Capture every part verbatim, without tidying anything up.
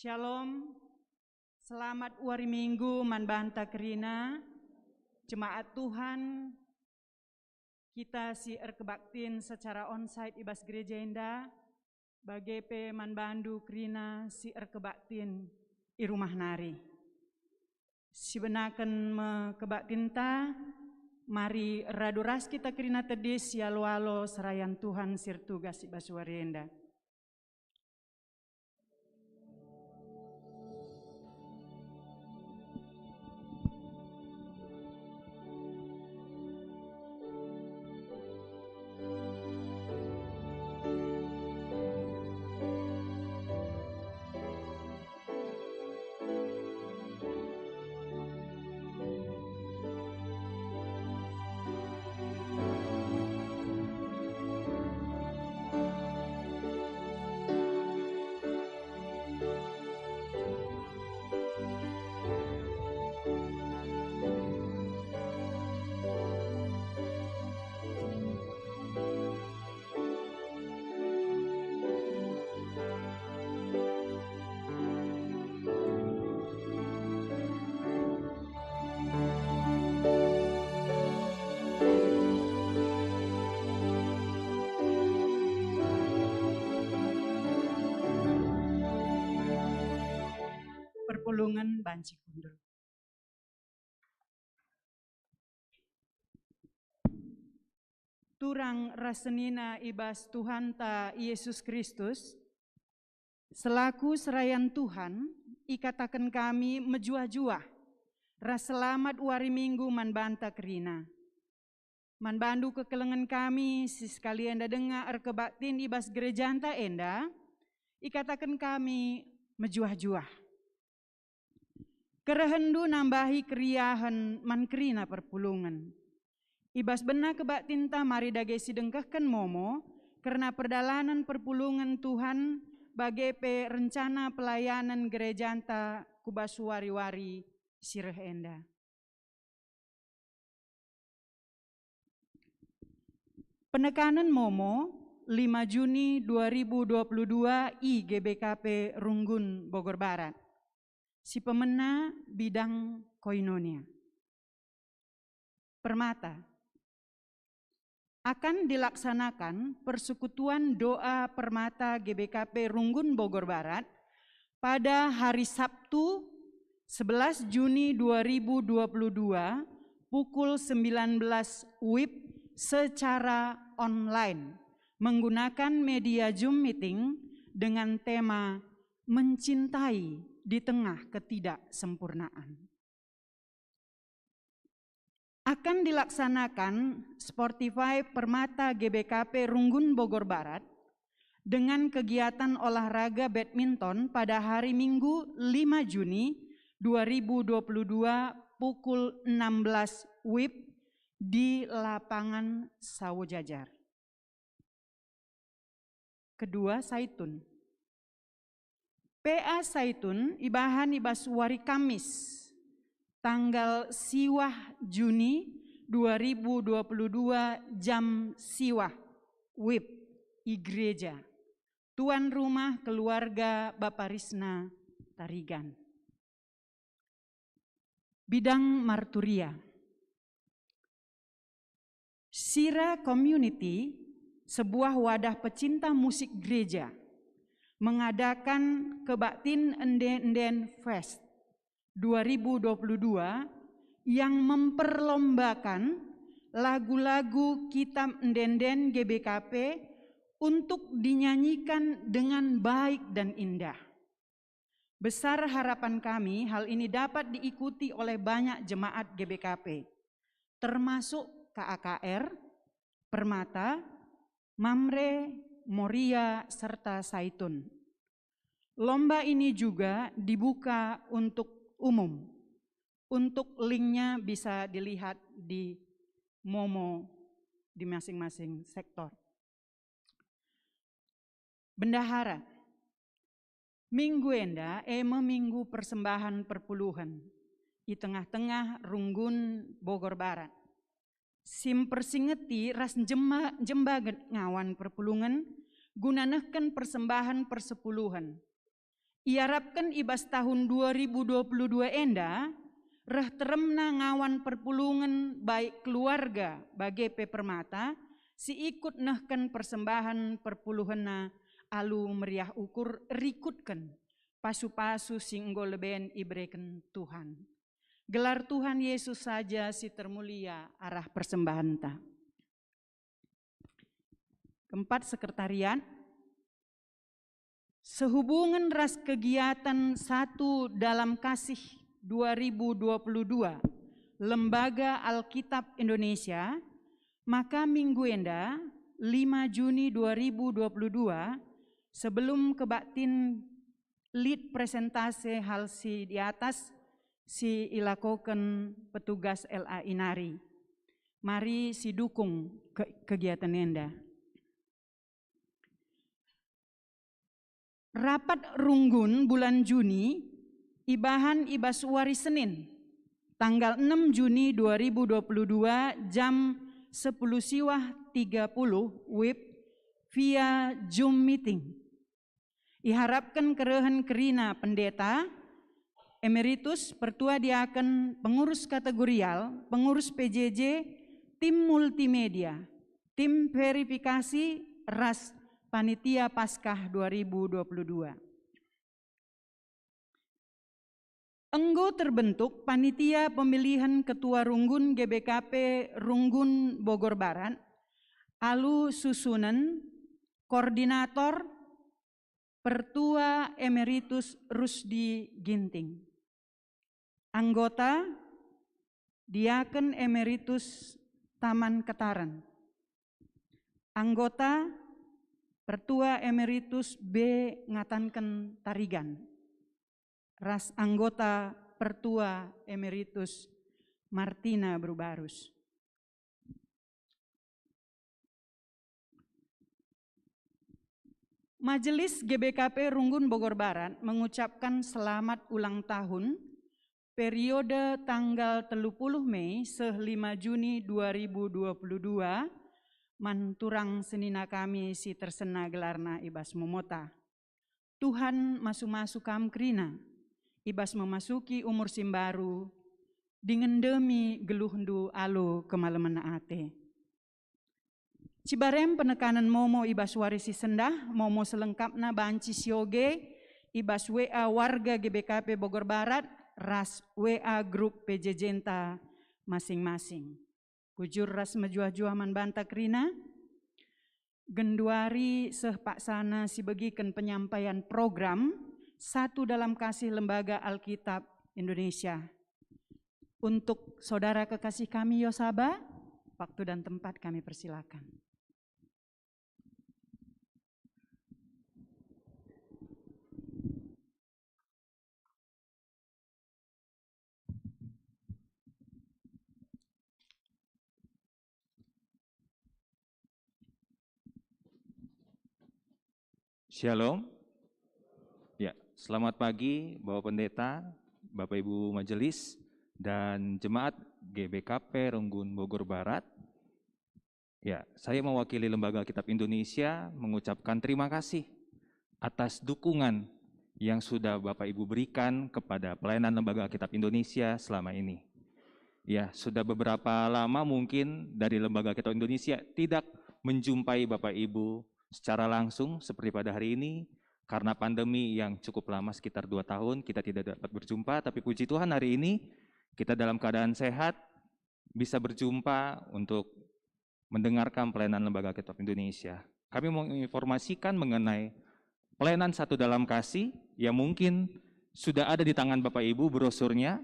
Shalom. Selamat wari Minggu man banta kerina, jemaat Tuhan, kita si erkebaktin secara onsite i bas gereja enda, bage pe man bandu kerina si erkebaktin i rumah nari. Sibenaken me kebaktinta, mari radu ras kita kerina tedis si alo-alo serayan Tuhan si ertugas i bas wari enda. Perpulungen banci kundul. Turang ras senina i bas Tuhanta Yesus Kristus, selaku serayan Tuhan, ikataken kami mejuah-juah ras selamat wari Minggu man banta kerina. Man bandu kekelengen kami si sekali enda denga erkebaktin i bas gerejanta enda, ikataken kami mejuah-juah. Kerehenndu nambahi keriahen man kerina perpulungen. I bas bena kebaktinta mari dage sidengkehken momo kerna perdalanen perpulungen Tuhan, bage pe rencana pelayanen gerejanta ku bas wari-wari si reh enda. Penekanen momo, lima Juni dua ribu dua puluh dua, i G B K P Runggun, Bogor Barat. Si pemena bidang koinonia. Permata. Akan dilaksanakan persekutuan doa Permata G B K P Runggun, Bogor Barat pada hari Sabtu, sebelas Juni dua ribu dua puluh dua, pukul sembilan belas W I B secara online menggunakan media Zoom meeting dengan tema Mencintai di Tengah Ketidaksempurnaan. Akan dilaksanakan Sportify Permata G B K P Runggun, Bogor Barat dengan kegiatan olahraga badminton pada hari Minggu, lima Juni dua ribu dua puluh dua, pukul enam belas W I B di lapangan Sawo Jajar. Kedua, Saitun. P A Saitun ibahan i bas wari Kamis, tanggal siwah Juni dua ribu dua puluh dua, jam siwah, W I B, i gereja. Tuan rumah keluarga Bapa Risna Tarigan. Bidang marturia. Sira Community, sebuah wadah pecinta musik gereja, mengadakan Kebaktin Ende-Enden Fest dua ribu dua puluh dua yang memperlombakan lagu-lagu kitab ende-enden G B K P untuk dinyanyikan dengan baik dan indah. Besar harapan kami hal ini dapat diikuti oleh banyak jemaat G B K P, termasuk K A K R, Permata, Mamre, Moria, serta Saitun. Lomba ini juga dibuka untuk umum. Untuk linknya bisa dilihat di Momo di masing-masing sektor. Bendahara. Minggu enda e me minggu persembahan perpuluhen i tengah-tengah Runggun, Bogor Barat. Si mpersingeti ras njema-, njemba gen-, ngawan perpulungen guna nehken persembahan persepuluhen. Iarapken i bas tahun dua ribu dua puluh dua enda reh teremna ngawan perpulungen baik keluarga bage pe permata si ikut nehken persembahen perpuluhenna alu meriah ukur rikutken pasu-pasu si enggo leben ibereken Tuhan. Gelar Tuhan Yesus saja si termulia arah persembahenta. Keempat, sekretariat. Sehubungen ras kegiatan Satu Dalam Kasih dua ribu dua puluh dua Lembaga Alkitab Indonesia, maka minggu enda, lima Juni dua ribu dua puluh dua, sebelum kebaktin lit presentase hal si di atas si ilakoken petugas L A I nari. Mari sidukung ke-, kegiatan enda. Rapat runggun bulan Juni ibahan i bas wari Senin, tanggal enem Juni dua ribu dua puluh dua, jam sepuluh siwah tiga puluh W I B via Zoom meeting. Iharapken kerehen kerina pendeta, emeritus, pertua diaken, pengurus kategorial, pengurus P J J, tim multimedia, tim verifikasi, ras panitia Paskah dua ribu dua puluh dua. Enggo terbentuk panitia pemilihan ketua runggun G B K P Runggun Bogor Barat alu susunen koordinator Pertua Emeritus Rusdi Ginting. Anggota, Diaken Emeritus Taman Ketaren. Anggota, Pertua Emeritus B. Ngatanken Tarigan, ras anggota, Pertua Emeritus Martina Berubarus. Majelis G B K P Runggun Bogor Barat mengucapkan selamat ulang tahun periode tanggal telu puluh Mei seh lima Juni dua ribu dua puluh dua man turang senina kami si tersena gelarna i bas momota. Tuhan masu-masu kam kerina, i bas memasuki umur si mbaru, dingen ndemi geluhndu alu kemalemen ate. Cibarem penekanen momo i bas wari si sendah, momo selengkapna banci sioge i bas W A warga G B K P Bogor Barat ras W A grup P J J-nta masing-masing. Bujur ras mejuah-juah man banta kerina, genduari seh paksana sibegiken penyampaian program Satu Dalam Kasih Lembaga Alkitab Indonesia. Untuk saudara kekasih kami Yosaba, waktu dan tempat kami persilakan. Shalom. Ya, selamat pagi Bapak Pendeta, Bapak Ibu Majelis, dan jemaat G B K P Runggun Bogor Barat. Ya, saya mewakili Lembaga Kitab Indonesia mengucapkan terima kasih atas dukungan yang sudah Bapak Ibu berikan kepada pelayanan Lembaga Kitab Indonesia selama ini. Ya, sudah beberapa lama mungkin dari Lembaga Kitab Indonesia tidak menjumpai Bapak Ibu secara langsung seperti pada hari ini karena pandemi yang cukup lama, sekitar dua tahun kita tidak dapat berjumpa, tapi puji Tuhan hari ini kita dalam keadaan sehat, bisa berjumpa untuk mendengarkan pelayanan Lembaga Kitab Indonesia. Kami mau menginformasikan mengenai pelayanan Satu Dalam Kasih yang mungkin sudah ada di tangan Bapak Ibu brosurnya.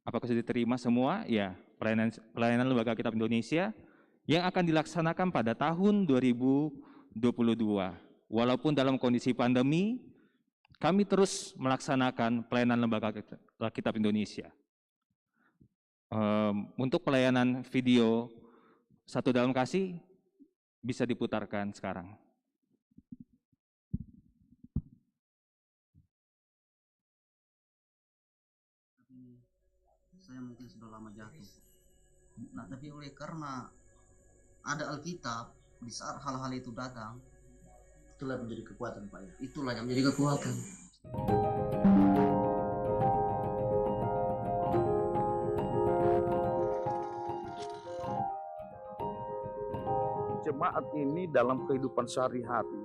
Apakah sudah diterima semua? Ya, pelayanan, pelayanan Lembaga Kitab Indonesia yang akan dilaksanakan pada tahun dua ribu dua puluh dua. Walaupun dalam kondisi pandemi, kami terus melaksanakan pelayanan Lembaga Kitab Indonesia. Em, untuk pelayanan video Satu Dalam Kasih bisa diputarkan sekarang. Tapi saya mungkin sudah lama jatuh. Nah, tapi oleh karena ada Alkitab, di saat hal-hal itu datang, itulah menjadi kekuatan, Pak, ya. Itulah yang menjadi kekuatan. Jemaat ini dalam kehidupan sehari-hari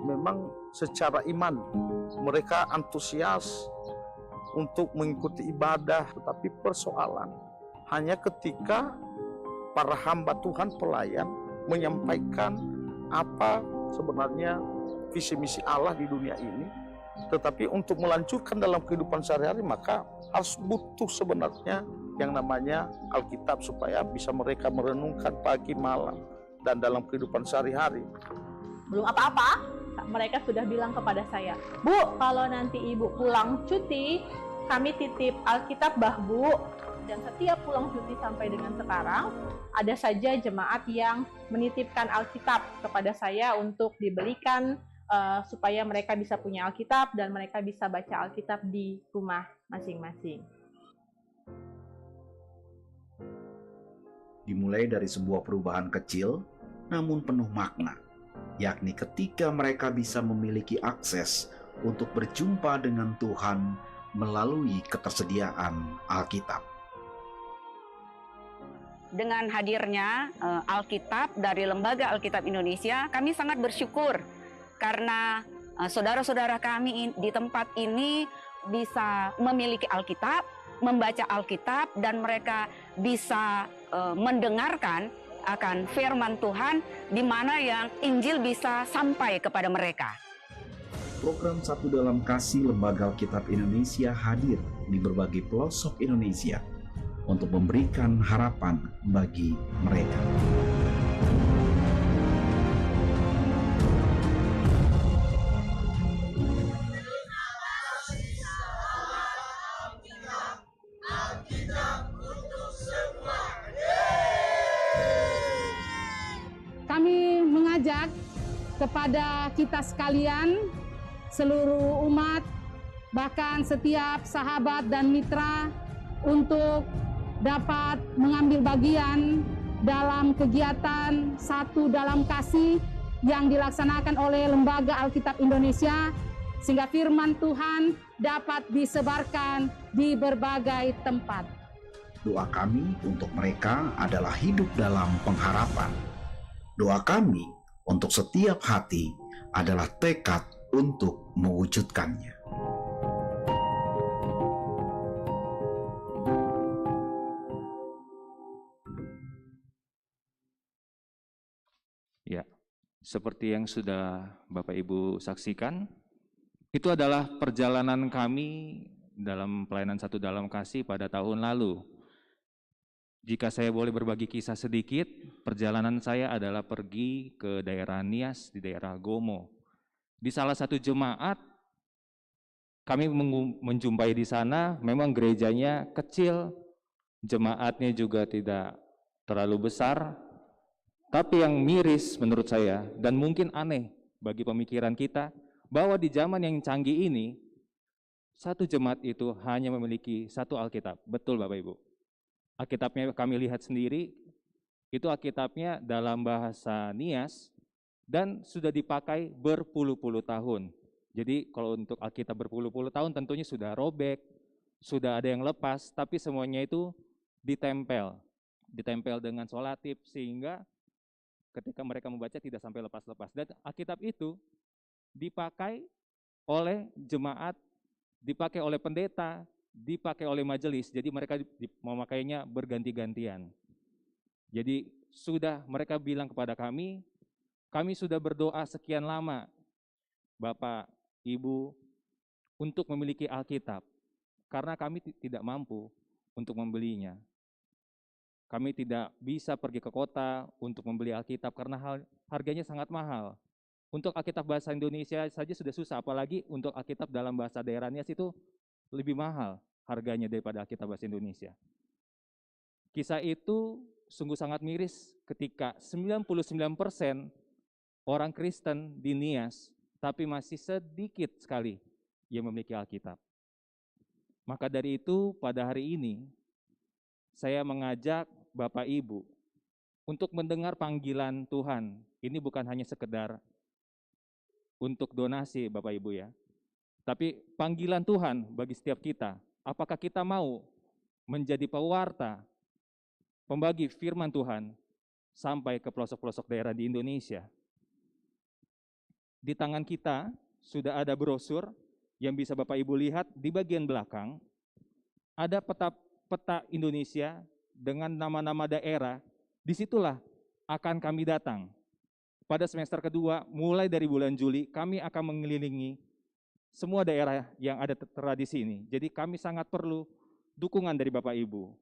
memang secara iman mereka antusias untuk mengikuti ibadah, tetapi persoalan hanya ketika para hamba Tuhan pelayan menyampaikan apa sebenarnya visi misi Allah di dunia ini, tetapi untuk melanjutkan dalam kehidupan sehari-hari maka harus butuh sebenarnya yang namanya Alkitab supaya bisa mereka merenungkan pagi malam dan dalam kehidupan sehari-hari. Belum apa-apa, mereka sudah bilang kepada saya, "Bu, kalau nanti Ibu pulang cuti, kami titip Alkitab bah, Bu." Dan setiap pulang cuti sampai dengan sekarang, ada saja jemaat yang menitipkan Alkitab kepada saya untuk dibelikan, eh, supaya mereka bisa punya Alkitab dan mereka bisa baca Alkitab di rumah masing-masing. Dimulai dari sebuah perubahan kecil, namun penuh makna, yakni ketika mereka bisa memiliki akses untuk berjumpa dengan Tuhan melalui ketersediaan Alkitab. Dengan hadirnya, eh, Alkitab dari Lembaga Alkitab Indonesia, kami sangat bersyukur karena, eh, saudara-saudara kami in-, di tempat ini bisa memiliki Alkitab, membaca Alkitab, dan mereka bisa, eh, mendengarkan akan firman Tuhan di mana yang Injil bisa sampai kepada mereka. Program Satu Dalam Kasih Lembaga Alkitab Indonesia hadir di berbagai pelosok Indonesia untuk memberikan harapan bagi mereka. Kami mengajak kepada kita sekalian, seluruh umat, bahkan setiap sahabat dan mitra untuk dapat mengambil bagian dalam kegiatan Satu Dalam Kasih yang dilaksanakan oleh Lembaga Alkitab Indonesia, sehingga firman Tuhan dapat disebarkan di berbagai tempat. Doa kami untuk mereka adalah hidup dalam pengharapan. Doa kami untuk setiap hati adalah tekad untuk mewujudkannya. Ya, seperti yang sudah Bapak Ibu saksikan, itu adalah perjalanan kami dalam pelayanan Satu Dalam Kasih pada tahun lalu. Jika saya boleh berbagi kisah sedikit, perjalanan saya adalah pergi ke daerah Nias, di daerah Gomo. Di salah satu jemaat, kami menjumpai di sana, memang gerejanya kecil, jemaatnya juga tidak terlalu besar, tapi yang miris menurut saya dan mungkin aneh bagi pemikiran kita, bahwa di zaman yang canggih ini, satu jemaat itu hanya memiliki satu Alkitab. Betul, Bapak Ibu? Alkitabnya kami lihat sendiri, itu Alkitabnya dalam bahasa Nias dan sudah dipakai berpuluh-puluh tahun. Jadi kalau untuk Alkitab berpuluh-puluh tahun tentunya sudah robek, sudah ada yang lepas, tapi semuanya itu ditempel, ditempel dengan solatif sehingga ketika mereka membaca tidak sampai lepas-lepas. Dan Alkitab itu dipakai oleh jemaat, dipakai oleh pendeta, dipakai oleh majelis. Jadi mereka memakainya berganti-gantian. Jadi sudah mereka bilang kepada kami, "Kami sudah berdoa sekian lama, Bapak, Ibu, untuk memiliki Alkitab, karena kami tidak mampu untuk membelinya. Kami tidak bisa pergi ke kota untuk membeli Alkitab karena harganya sangat mahal. Untuk Alkitab bahasa Indonesia saja sudah susah, apalagi untuk Alkitab dalam bahasa daerah Nias itu lebih mahal harganya daripada Alkitab bahasa Indonesia." Kisah itu sungguh sangat miris ketika sembilan puluh sembilan persen orang Kristen di Nias, tapi masih sedikit sekali yang memiliki Alkitab. Maka dari itu, pada hari ini, saya mengajak Bapak Ibu untuk mendengar panggilan Tuhan. Ini bukan hanya sekedar untuk donasi, Bapak Ibu, ya. Tapi panggilan Tuhan bagi setiap kita, apakah kita mau menjadi pewarta, pembagi firman Tuhan sampai ke pelosok-pelosok daerah di Indonesia? Di tangan kita sudah ada brosur yang bisa Bapak Ibu lihat di bagian belakang. Ada peta, peta Indonesia dengan nama-nama daerah. Disitulah akan kami datang. Pada semester kedua, mulai dari bulan Juli, kami akan mengelilingi semua daerah yang ada te-, tertera di sini. Jadi kami sangat perlu dukungan dari Bapak Ibu.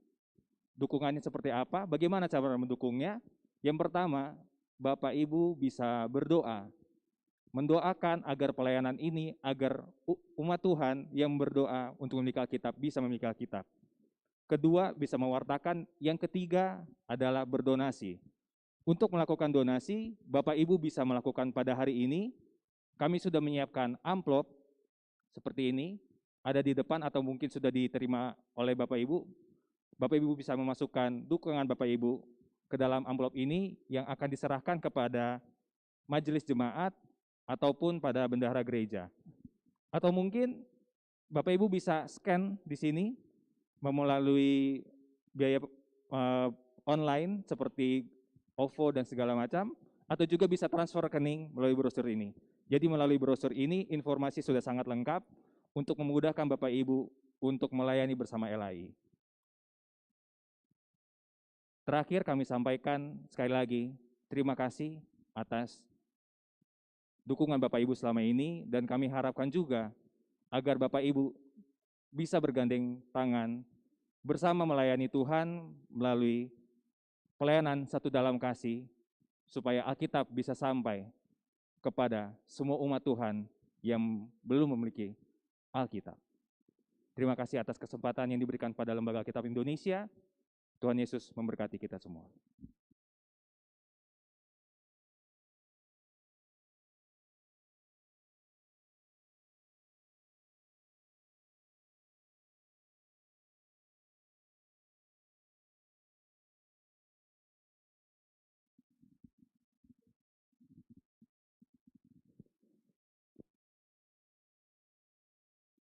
Dukungannya seperti apa? Bagaimana cara mendukungnya? Yang pertama, Bapak Ibu bisa berdoa, mendoakan agar pelayanan ini, agar u-, umat Tuhan yang berdoa untuk memiliki Alkitab bisa memiliki Alkitab. Kedua, bisa mewartakan. Yang ketiga adalah berdonasi. Untuk melakukan donasi, Bapak Ibu bisa melakukan pada hari ini. Kami sudah menyiapkan amplop seperti ini, ada di depan atau mungkin sudah diterima oleh Bapak Ibu. Bapak Ibu bisa memasukkan dukungan Bapak Ibu ke dalam amplop ini yang akan diserahkan kepada majelis jemaat ataupun pada bendahara gereja. Atau mungkin Bapak Ibu bisa scan di sini melalui biaya, eh, online seperti OVO dan segala macam, atau juga bisa transfer rekening melalui brosur ini. Jadi melalui brosur ini informasi sudah sangat lengkap untuk memudahkan Bapak Ibu untuk melayani bersama L A I. Terakhir kami sampaikan sekali lagi terima kasih atas dukungan Bapak Ibu selama ini, dan kami harapkan juga agar Bapak Ibu bisa bergandeng tangan bersama melayani Tuhan melalui pelayanan satu dalam kasih, supaya Alkitab bisa sampai kepada semua umat Tuhan yang belum memiliki Alkitab. Terima kasih atas kesempatan yang diberikan pada Lembaga Alkitab Indonesia. Tuhan Yesus memberkati kita semua.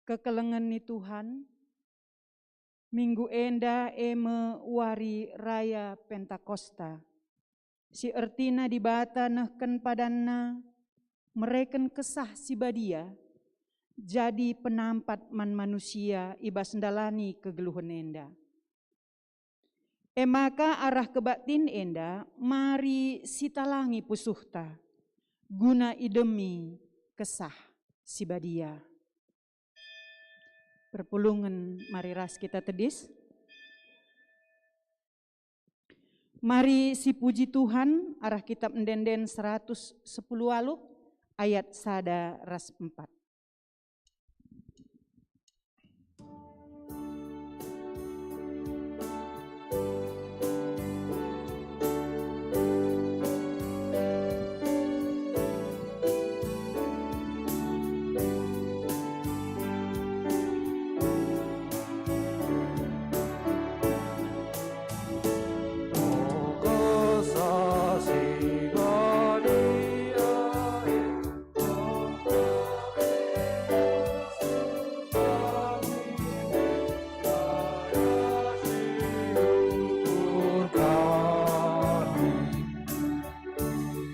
Kekelengen ni Tuhan, minggu enda e me Wari Raya Pentakosta, si ertina Dibata nehken padanNa mereken Kesah Si Badia jadi penampat man manusia i bas ndalani kegeluhen enda. E maka arah kebaktin enda mari sitalangi pusuhta, guna idemi Kesah Si Badia. Perpulungen mari ras kita tedis. Mari sipuji Tuhan arah Kitab Ende-enden seratus sepuluh waluh ayat sada ras empat.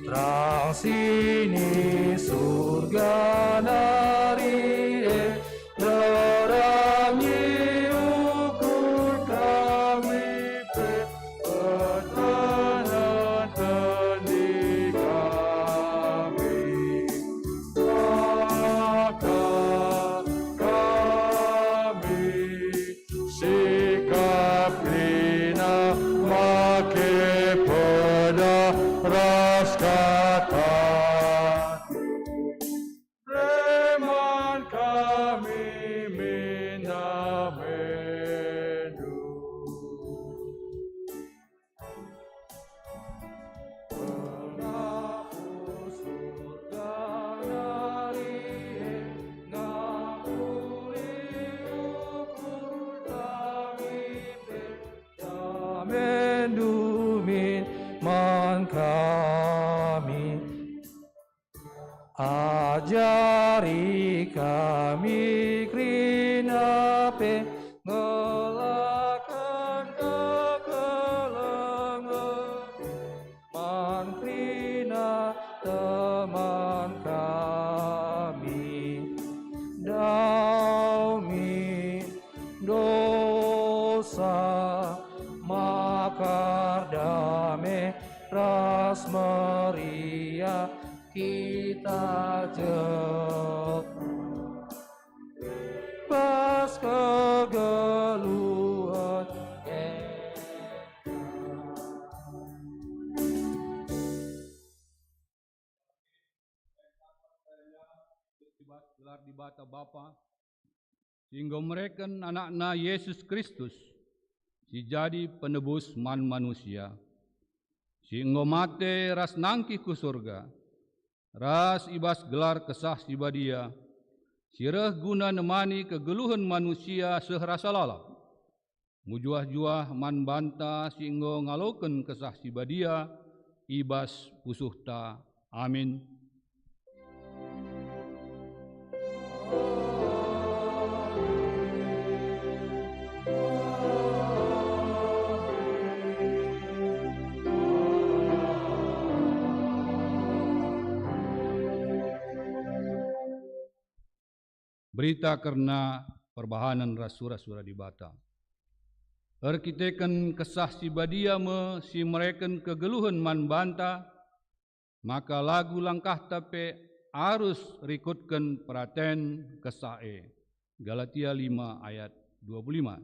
Terang sini surga nari e, nerangi ukur kami pe, pertenanken di kami. Maka kami sikap kerina make peda ras kata. Terima Ajari kami kerina pe ngelaken kekelengen man kerina teman kami. Ndai min dosa, maka dame ras meriah kita jek pas kegeluhen enda. Gelar Dibata Bapa, si enggo mereken AnakNa Yesus Kristus, si jadi penebus man manusia, si enggo mate ras nangkih ku Surga, ras i bas gelar Kesah Si Badia, si reh guna nemani kegeluhen manusia seh rasa lalap. Mujuah-juah man banta si enggo ngaloken Kesah Si Badia i bas pusuhta. Amin. Berita kerna perbahanen ras sura-sura Dibata. Erkiteken Kesah Si Badia me si mereken kegeluhen man banta, maka lagu langkahta pe arus rikutken peraten Kesah e. Galatia lima ayat dua puluh lima.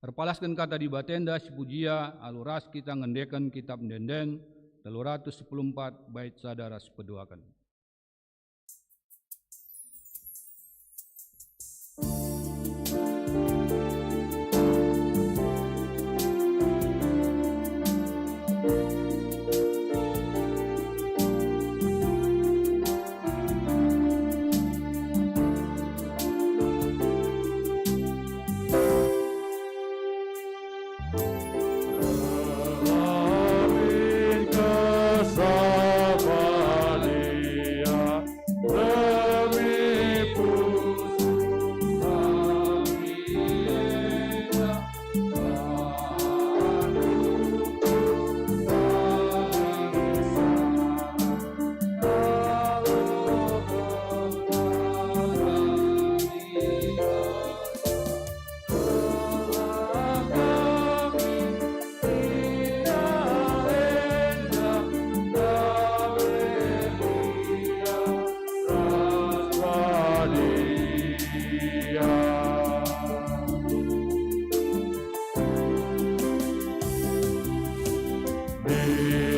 Erpalasken kata Dibata enda si pujia alu ras kita ngendeken Kitap Ende-enden telu ratus sepuluh empat bait sada ras peduaken.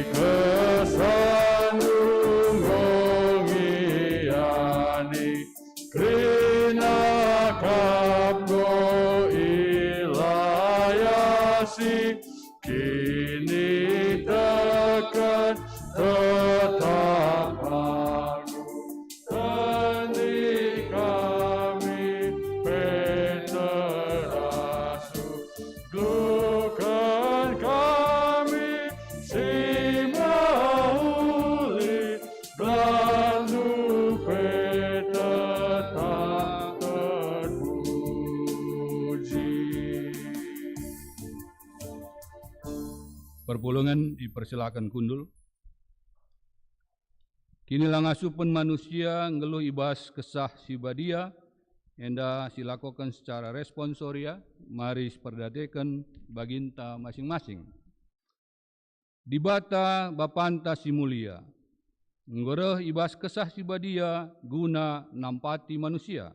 Dikesah nunggungi ani, kerina kap enggo ilayasi, kiniteken tetap alu. Tendi kami pe terasuh, geluhken kami si mehuli, gelarNdu pe tetap terpuji. Perpulungen dipersilaken kundul. Kinilangasupen manusia nggeluh i bas Kesah Si Badia, enda silakoken secara responsoria, mari siperdiateken baginta masing-masing. Dibata Bapanta si Mulia, enggo reh i bas Kesah Si Badia guna nampati manusia.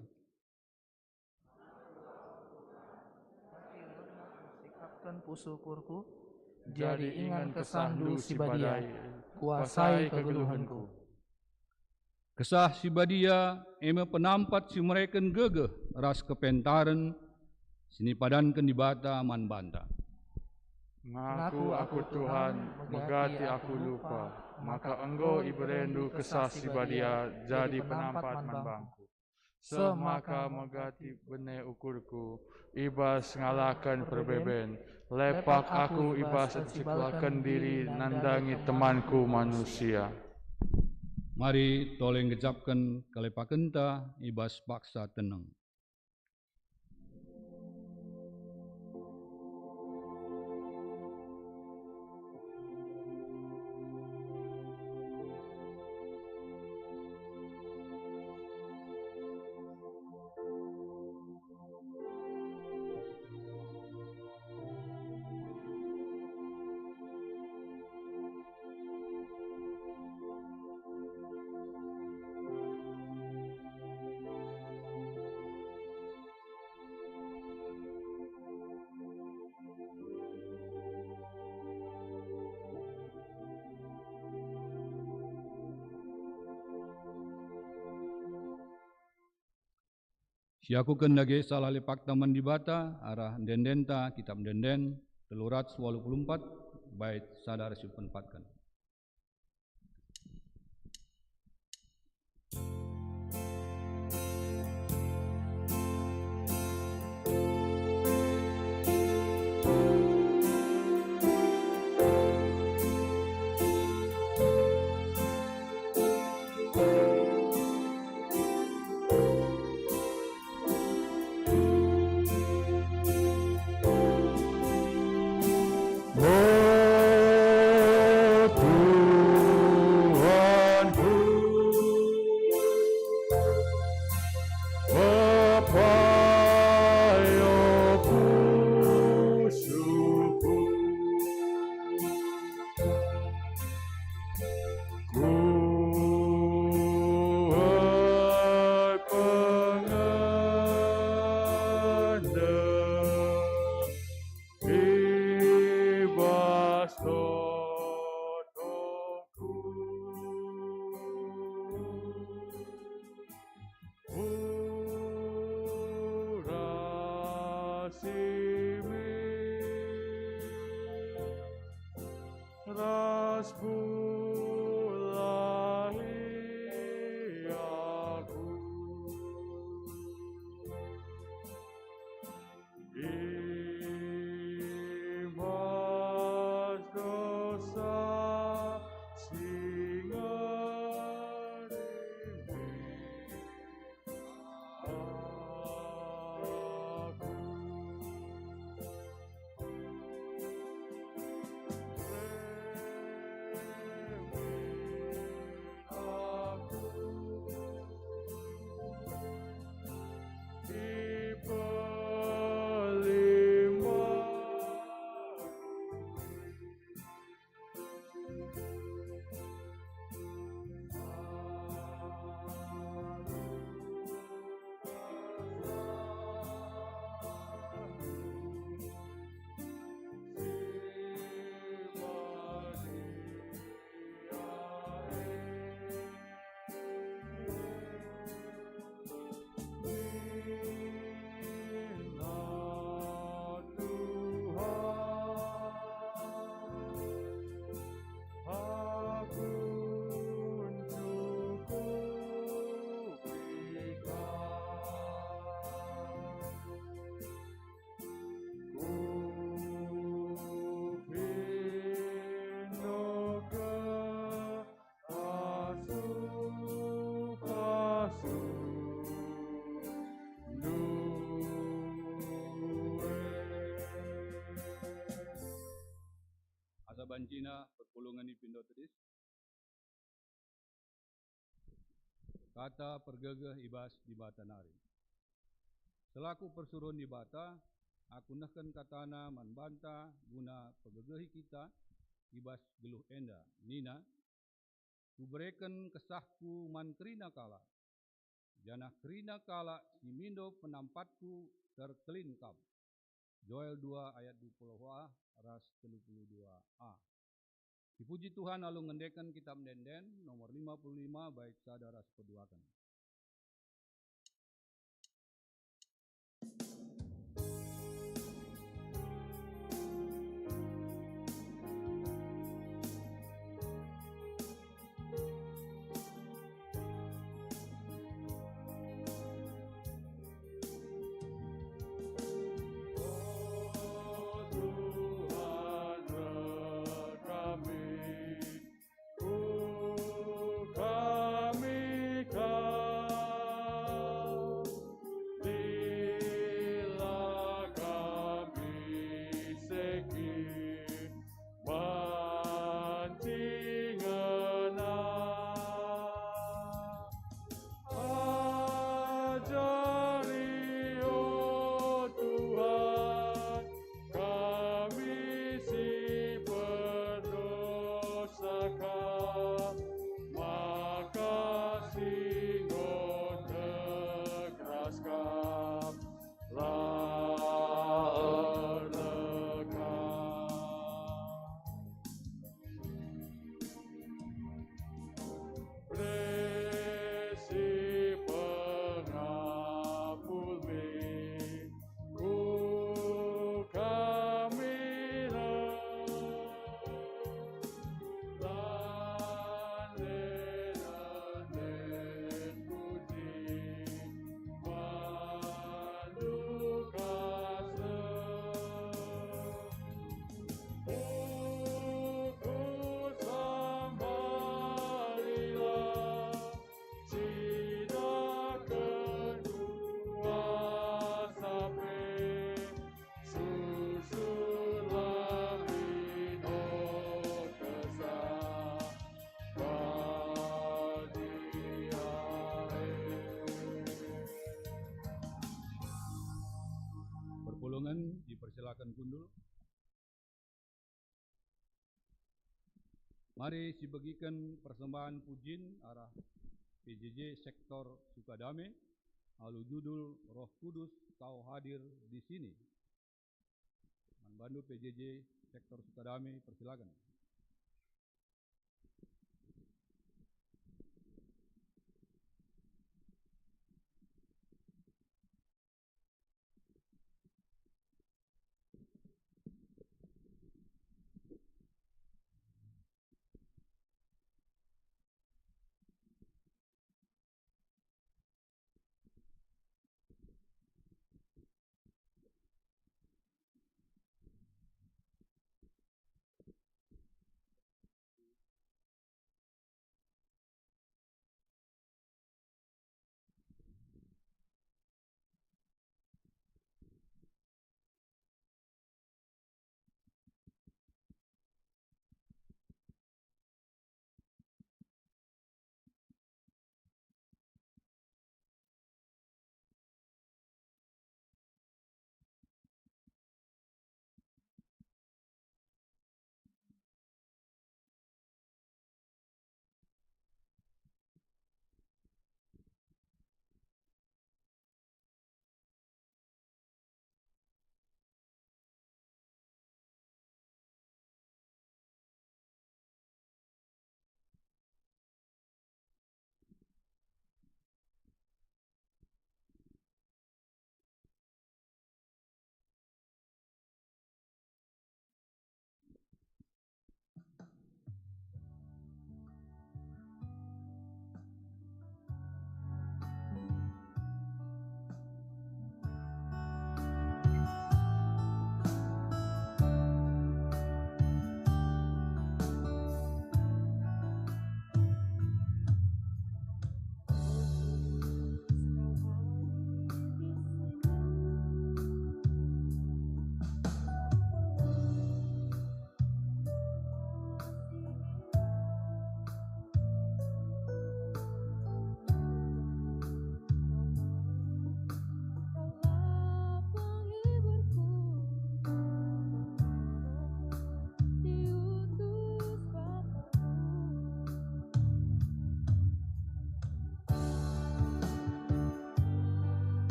Sikapken pusuh ukurku, jadi ingan kesahNdu si badia, kuasai kegeluhenku. Kesah Si Badia e me penampat si mereken gegeh ras kepentaren si nipadanken Dibata man banta. Ngaku aku, Tuhan, megati aku lupa, maka enggo ibereNdu Kesah Si Badia jadi penampat man bangku. Seh maka megati bene ukurku i bas ngalaken perbeben, lepak aku i bas encibalken diri nandangi temanku manusia. Mari tole ngejapken kalepakenta i bas paksa teneng. Siakuken dage salah lepakta man Dibata arah ende-endenta Kitap Ende-enden telu ratus waluh puluh empat, bait sada ras sipenempatken. O Tuhanku, Bapa yo pusuhku. Ku erpengandam i bas tongku. Urasi min ras pulahi aku. I bas dosa si ngeringi aku. Remi aku dipelimbangi. Pasu-pasu ndue. Asa bancina perpulungen ipindo tedis. Kata pergegeh i bas Dibata nari. Selaku persuruhen Dibata, aku nehken kataNa man banta guna pegegehi kita i bas geluh enda. Nina, "Kubereken kesahKu man kerina kalak, janah kerina kalak si mindo penampatKu terkelin kap." Joel dua ayat dua puluh a ras telu puluh dua a. Ipuji Tuhan alu ngendeken Kitap Ende-enden nomor lima puluh lima, bait sada ras peduaken. Silakan kundul. Mari sibegiken persembahen pujin arah P J J sektor Sukadame alu judul Roh Kudus Kau Hadir di Sini. Man bandu P J J sektor Sukadame, persilakan.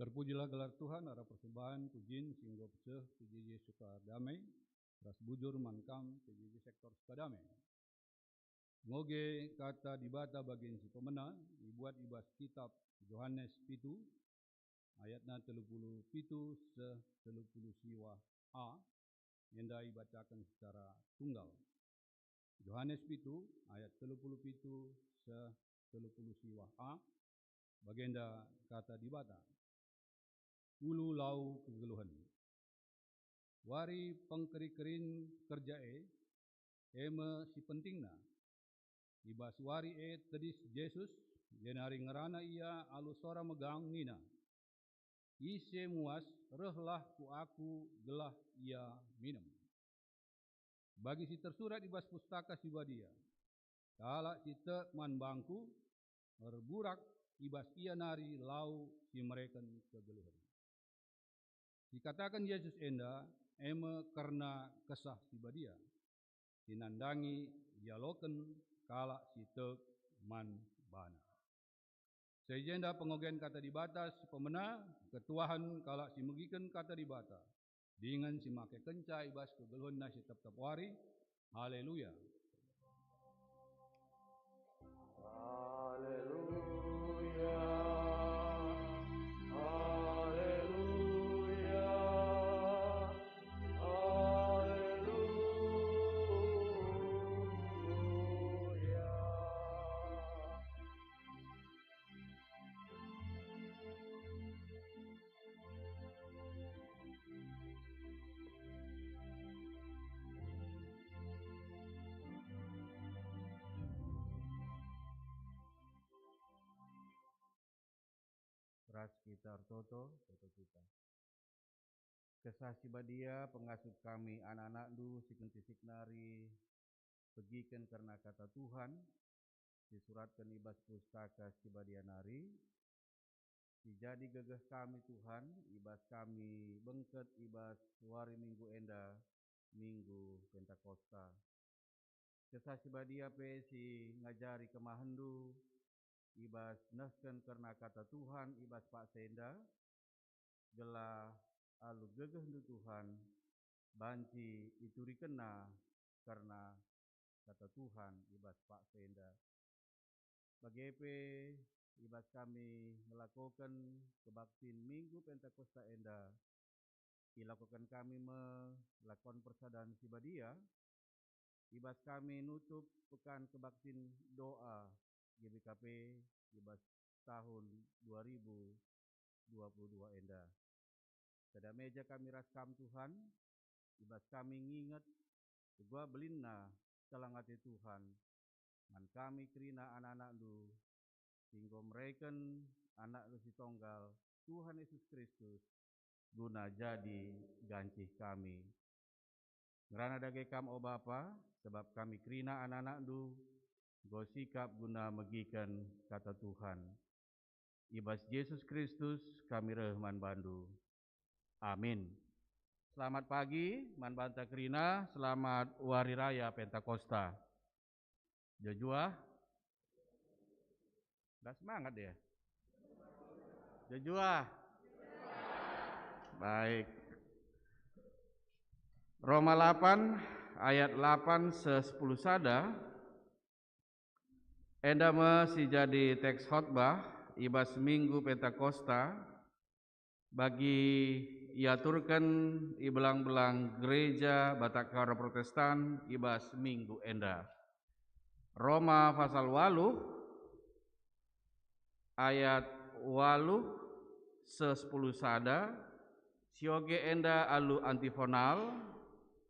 Terpujilah gelar Tuhan, arah persembahen pujin si enggo peseh P J J Sukadame, ras bujur man kam P J J Sektor Sukadame. Ngoge kata Dibata bagin si pemena, ibuat i bas kitab Johanes pitu, ayatna telu puluh pitu seh telu puluh siwah a, enda ibacaken secara tunggal. Johanes pitu ayat telu puluh pitu seh telu puluh siwah a, bagenda kata Dibata, "Ulu lau kegeluhen." Wari pengkeri-kerin kerja e, e me si pentingna. I bas wari e tedis Jesus, jenari ngerana ia alu sora megang nina, "Ise muas, rehlah ku Aku gelah ia minem." Bagi si tersurat i bas Pustaka Si Badia, "Kalak si tek man bangKu, erburak i bas ia nari lau si mereken kegeluhen." Ikataken Jesus enda e me kerna Kesah Si Badia, si nandangi dialoken kalak si tek man baNa. Seh i jenda pengogen kata Dibata si pemena, ketuahen kalak si megiken kata Dibata, dingen si makekenca i bas kegeluhenna si tep-tep wari. Haleluya! Haleluya! Haleluya! Haleluya! Ras kita ertoto, toto kita. Kesah Si Badia, pengasup kami anak-anakNdu si kentisik nari, pegiken kerna kata Tuhan, si suratken i bas Pustaka Si Badia nari, si jadi gegeh kami, Tuhan, i bas kami bengket i bas wari Minggu enda, Minggu Pentakosta. Kesah Si Badia pe si ngajari kemahenNdu i bas nehken kerna kata Tuhan i bas paksa enda, gelah alu gegehndu, Tuhan, banci iturikenna kerna kata Tuhan i bas paksa enda. Bage pe i bas kami ngelakoken kebaktin Minggu Pentakosta enda, ilakoken kami me lakon persadan si badia, i bas kami nutup Pekan Kebaktin Doa G B K P i bas tahun dua ribu dua puluh dua enda. Sada meja kami ras Kam, Tuhan, i bas kami nginget kuga belinna kelang ate Tuhan man kami kerina anak-anakNdu, si enggo mereken AnakNdu si Tonggal, Tuhan Yesus Kristus, guna jadi gancih kami. Ngerana dage Kam, o Bapa, sabap kami kerina anak-anakNdu, enggo sikap guna megiken kata Tuhan. I bas Jesus Kristus kami reh man bandu. Amin. Selamat pagi man banta kerina, selamat Wari Raya Pentakosta. Jojuah. Nggak semangat ya? Jojuah. Baik. Roma lapan ayat lapan seh sepuluh sada. Enda me si jadi teks khotbah i bas Minggu Pentakosta, bagi iaturken i belang-belang Gereja Batak Karo Protestan i bas minggu enda. Roma pasal waluh ayat waluh seh sepuluh sada, sioge enda alu antifonal,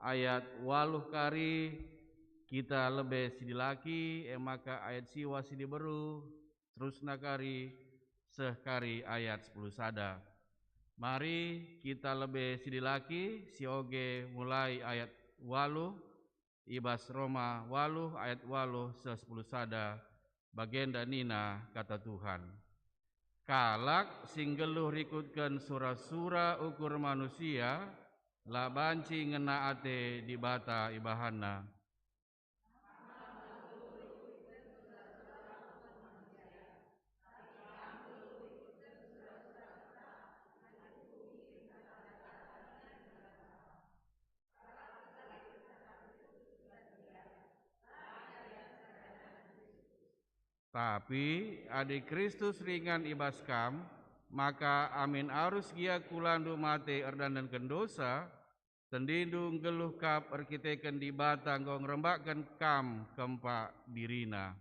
ayat waluh kari kita lebe si dilaki, e maka ayat siwah si diberu, terusna kari seh kari ayat sepuluh sada. Mari kita lebe si dilaki, sioge mulai ayat waluh, i bas Roma waluh ayat waluh seh sepuluh sada, bagenda nina kata Tuhan, "Kalak si nggeluh rikutken sura-sura ukur manusia, la banci ngena ate Dibata ibahanna." Tapi adi Kristus ringan i bas kam, maka amin arus gia kulandu mate erdandanken dosa, tendindu nggeluh kap erkiteken Dibata enggo ngerembakken kam kempak diriNa.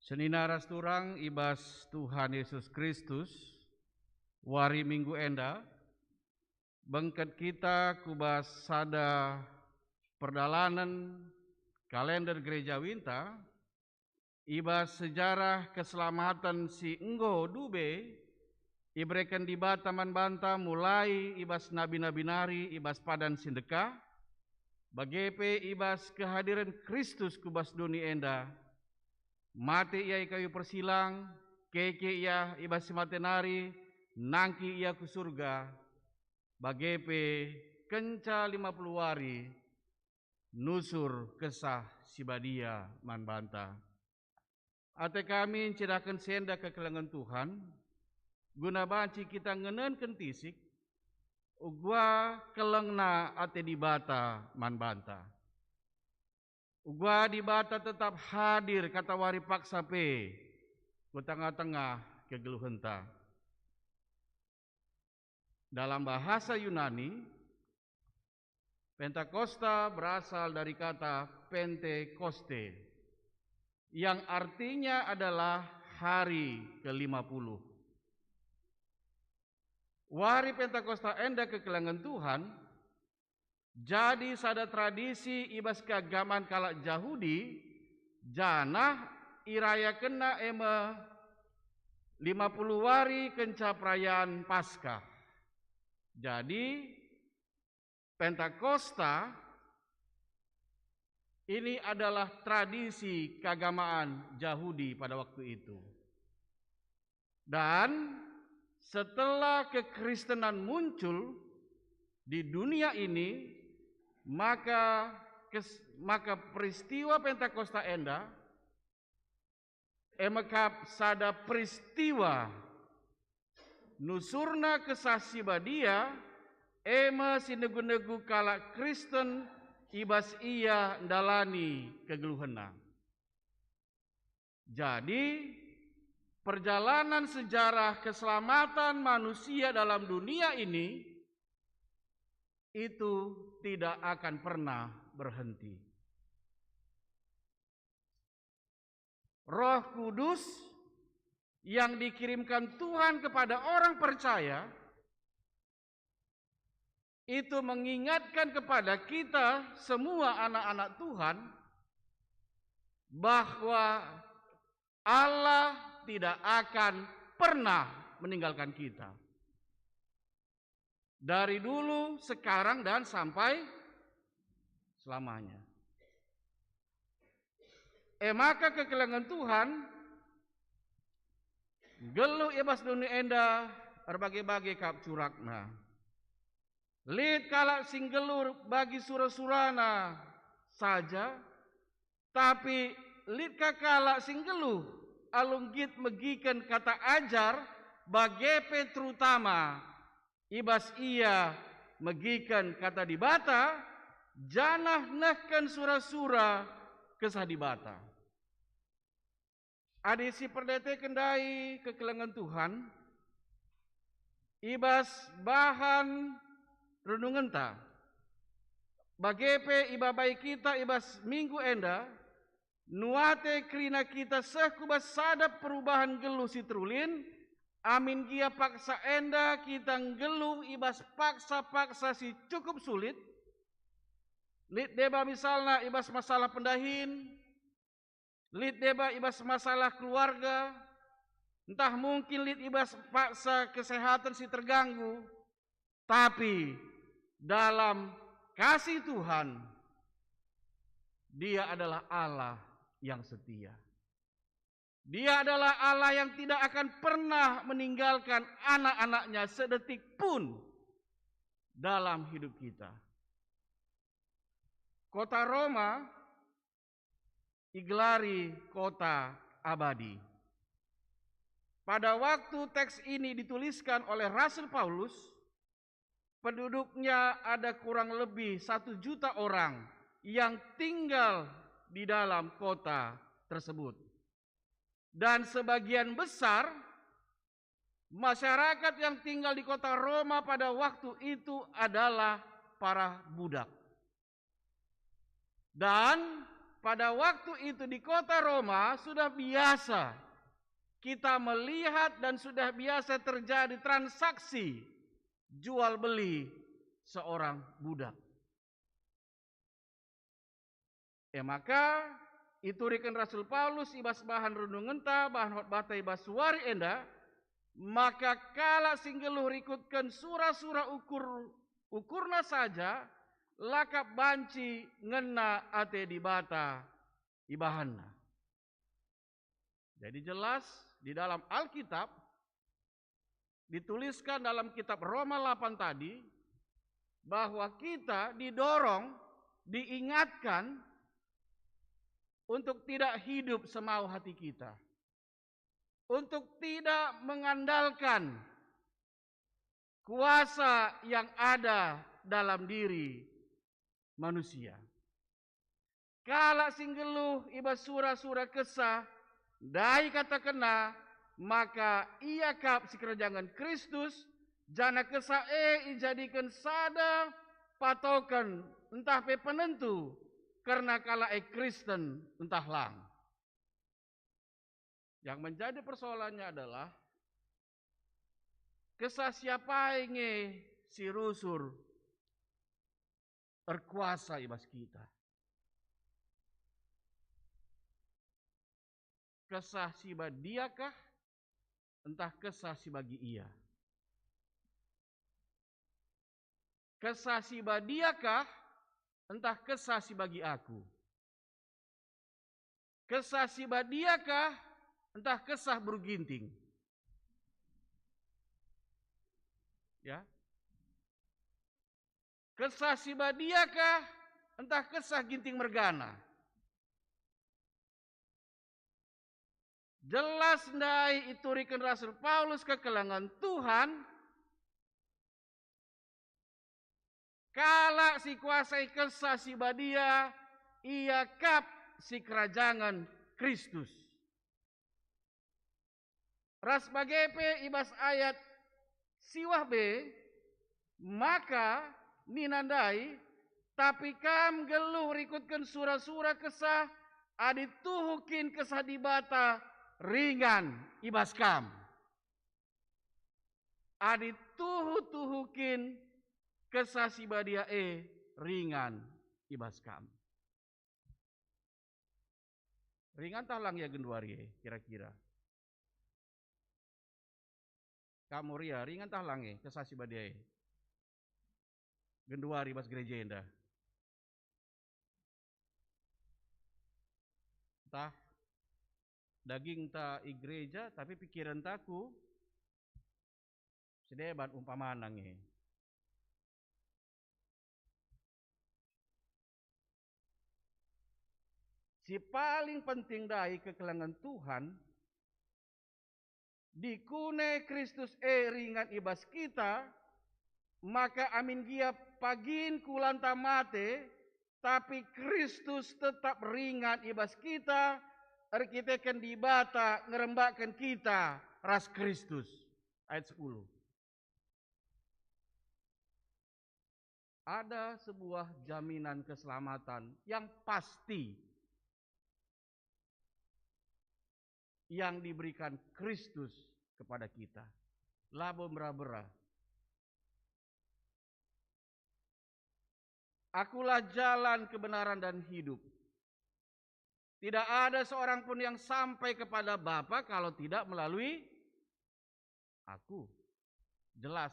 Senina ras turang i bas Tuhan Yesus Kristus, wari Minggu enda, bengket kita ku bas sada perdalanen kalender gerejawinta, i bas sejarah keselamaten si enggo dube ibereken Dibata man banta mulai i bas nabi-nabi nari i bas padan si ndekah, bage pe i bas kehadiren Kristus ku bas doni enda. Mate Ia i kayu persilang, keke Ia i bas si mate nari, nangkih Ia ku Surga, bage pe kenca lima puluh wari nusur Kesah Si Badia man banta. Ate kami ncidahken si enda kekelengen Tuhan, guna banci kita ngenenken tisik, uga kelengna ate Dibata man banta. Uga Dibata tetap hadir katawari paksa pe ku tengah-tengah kegeluhenta. Dalam bahasa Yunani, Pentakosta berasal dari kata Pentekoste, yang artinya adalah hari kelima puluh. Wari Pentakosta enda kekelengen Tuhan jadi sada tradisi i bas keagaman kalak Jahudi, janah irayakenna e me lima puluh wari kenca perayaan Paskah. Jadi, Pentakosta ini adalah tradisi keagamaan Jahudi pada waktu itu. Dan setelah kekristenan muncul di dunia ini, maka kes-, maka peristiwa Pentakosta enda e me kap sada peristiwa nusurna Kesah Si Badia, e me si negu-negu kalak Kristen i bas ia ndalani kegeluhenna. Jadi, perjalanan sejarah keselamatan manusia dalam dunia ini itu tidak akan pernah berhenti. Roh Kudus yang dikirimkan Tuhan kepada orang percaya itu mengingatkan kepada kita semua anak-anak Tuhan bahwa Allah tidak akan pernah meninggalkan kita. Dari dulu, sekarang, dan sampai selamanya. E maka kekelengen Tuhan, nggeluh i bas doni enda erbage-bage kap curakna. Lit kalak si nggeluh bagi sura-surana saja, tapi lit ka kalak si nggeluh alu nggit megiken kata ajar, bage pe terutama i bas ia megiken kata Dibata, janah nehken sura-sura Kesah Dibata. Adi siperdeteken ndai kekelengen Tuhan, i bas bahan renungenta, bage pe ibabai kita i bas minggu enda, nuate kerina kita seh ku bas sada perubahan nggeluh si terulin, amin gia paksa enda kita nggeluh i bas paksa-paksa si cukup sulit. Lit deba misalna i bas masalah pendahin, lit deba i bas masalah keluarga, ntah mungkin lit i bas paksa kesehatan si terganggu, tapi dalam kasih Tuhan, Dia adalah Allah yang setia. Dia adalah Allah yang tidak akan pernah meninggalkan anak-anaknya sedetik pun dalam hidup kita. Kota Roma igelari kota abadi. Pada waktu teks ini dituliskan oleh Rasul Paulus, penduduknya ada kurang lebih satu juta orang yang tinggal di dalam kota tersebut. Dan sebagian besar masyarakat yang tinggal di kota Roma pada waktu itu adalah para budak. Dan pada waktu itu di kota Roma sudah biasa kita melihat dan sudah biasa terjadi transaksi jual beli seorang budak. E maka, ituriken Rasul Paulus i bas bahan renungenta, bahan khotbahta i bas wari enda, maka kalak si nggeluh rikutken sura-sura ukur, ukurna saja, la kap banci ngena ate Dibata ibahanna. Jadi jelas di dalam Alkitab, dituliskan dalam kitab Roma delapan tadi, bahwa kita didorong, diingatkan untuk tidak hidup semau hati kita, untuk tidak mengandalkan kuasa yang ada dalam diri manusia. Kalak si nggeluh i bas sura-sura Kesah, ndai katakenna maka ia kap sikerajangen Kristus, janah Kesah e ijadiken sada patoken ntah pe penentu kerna kalak e Kristen ntah lang. Yang menjadi persoalannya adalah, Kesah si apai nge si rusur erkuasa i bas kita? Kesah si badiakah, ntah Kesah si bagi ia? Kesah si badiakah, ntah Kesah si bagi aku? Kesah si badiakah, ntah Kesah beru Ginting? Ya. Kesah si badiakah, ntah Kesah Ginting mergana? Jelas ndai ituriken Rasul Paulus kekelengen Tuhan, kalak si kuasai Kesah si Badia, ia kap sikerajangen Kristus. Ras bage pe i bas ayat siwah be, maka nina ndai, "Tapi kam nggeluh rikutken sura-sura Kesah, adi tuhu kin Kesah Dibata ringan i bas kam." Adi tuhu-tuhu kin Kesah Si Badia e ringan i bas kam. Ringan tah lang ia genduari e, kira-kira? Kam Moria, ringan tah lang e Kesah Si Badia e genduari bas gereja enda? Ntah dagingta i gereja, tapi pikirenta ku si deban umpamana nge. Si paling penting ndai kekelengen Tuhan, dikune Kristus e ringan i bas kita, maka amin gia pagin kulanta mate, tapi Kristus tetap ringan i bas kita, erkiteken Dibata ngerembakken kita ras Kristus. Ayat sepuluh. Ada sebuah jaminan keselamatan yang pasti yang diberikan Kristus kepada kita. Labo mera-mera. "Akulah jalan, kebenaran, dan hidup. Tidak ada seorang pun yang sampai kepada Bapa kalau tidak melalui Aku." Jelas.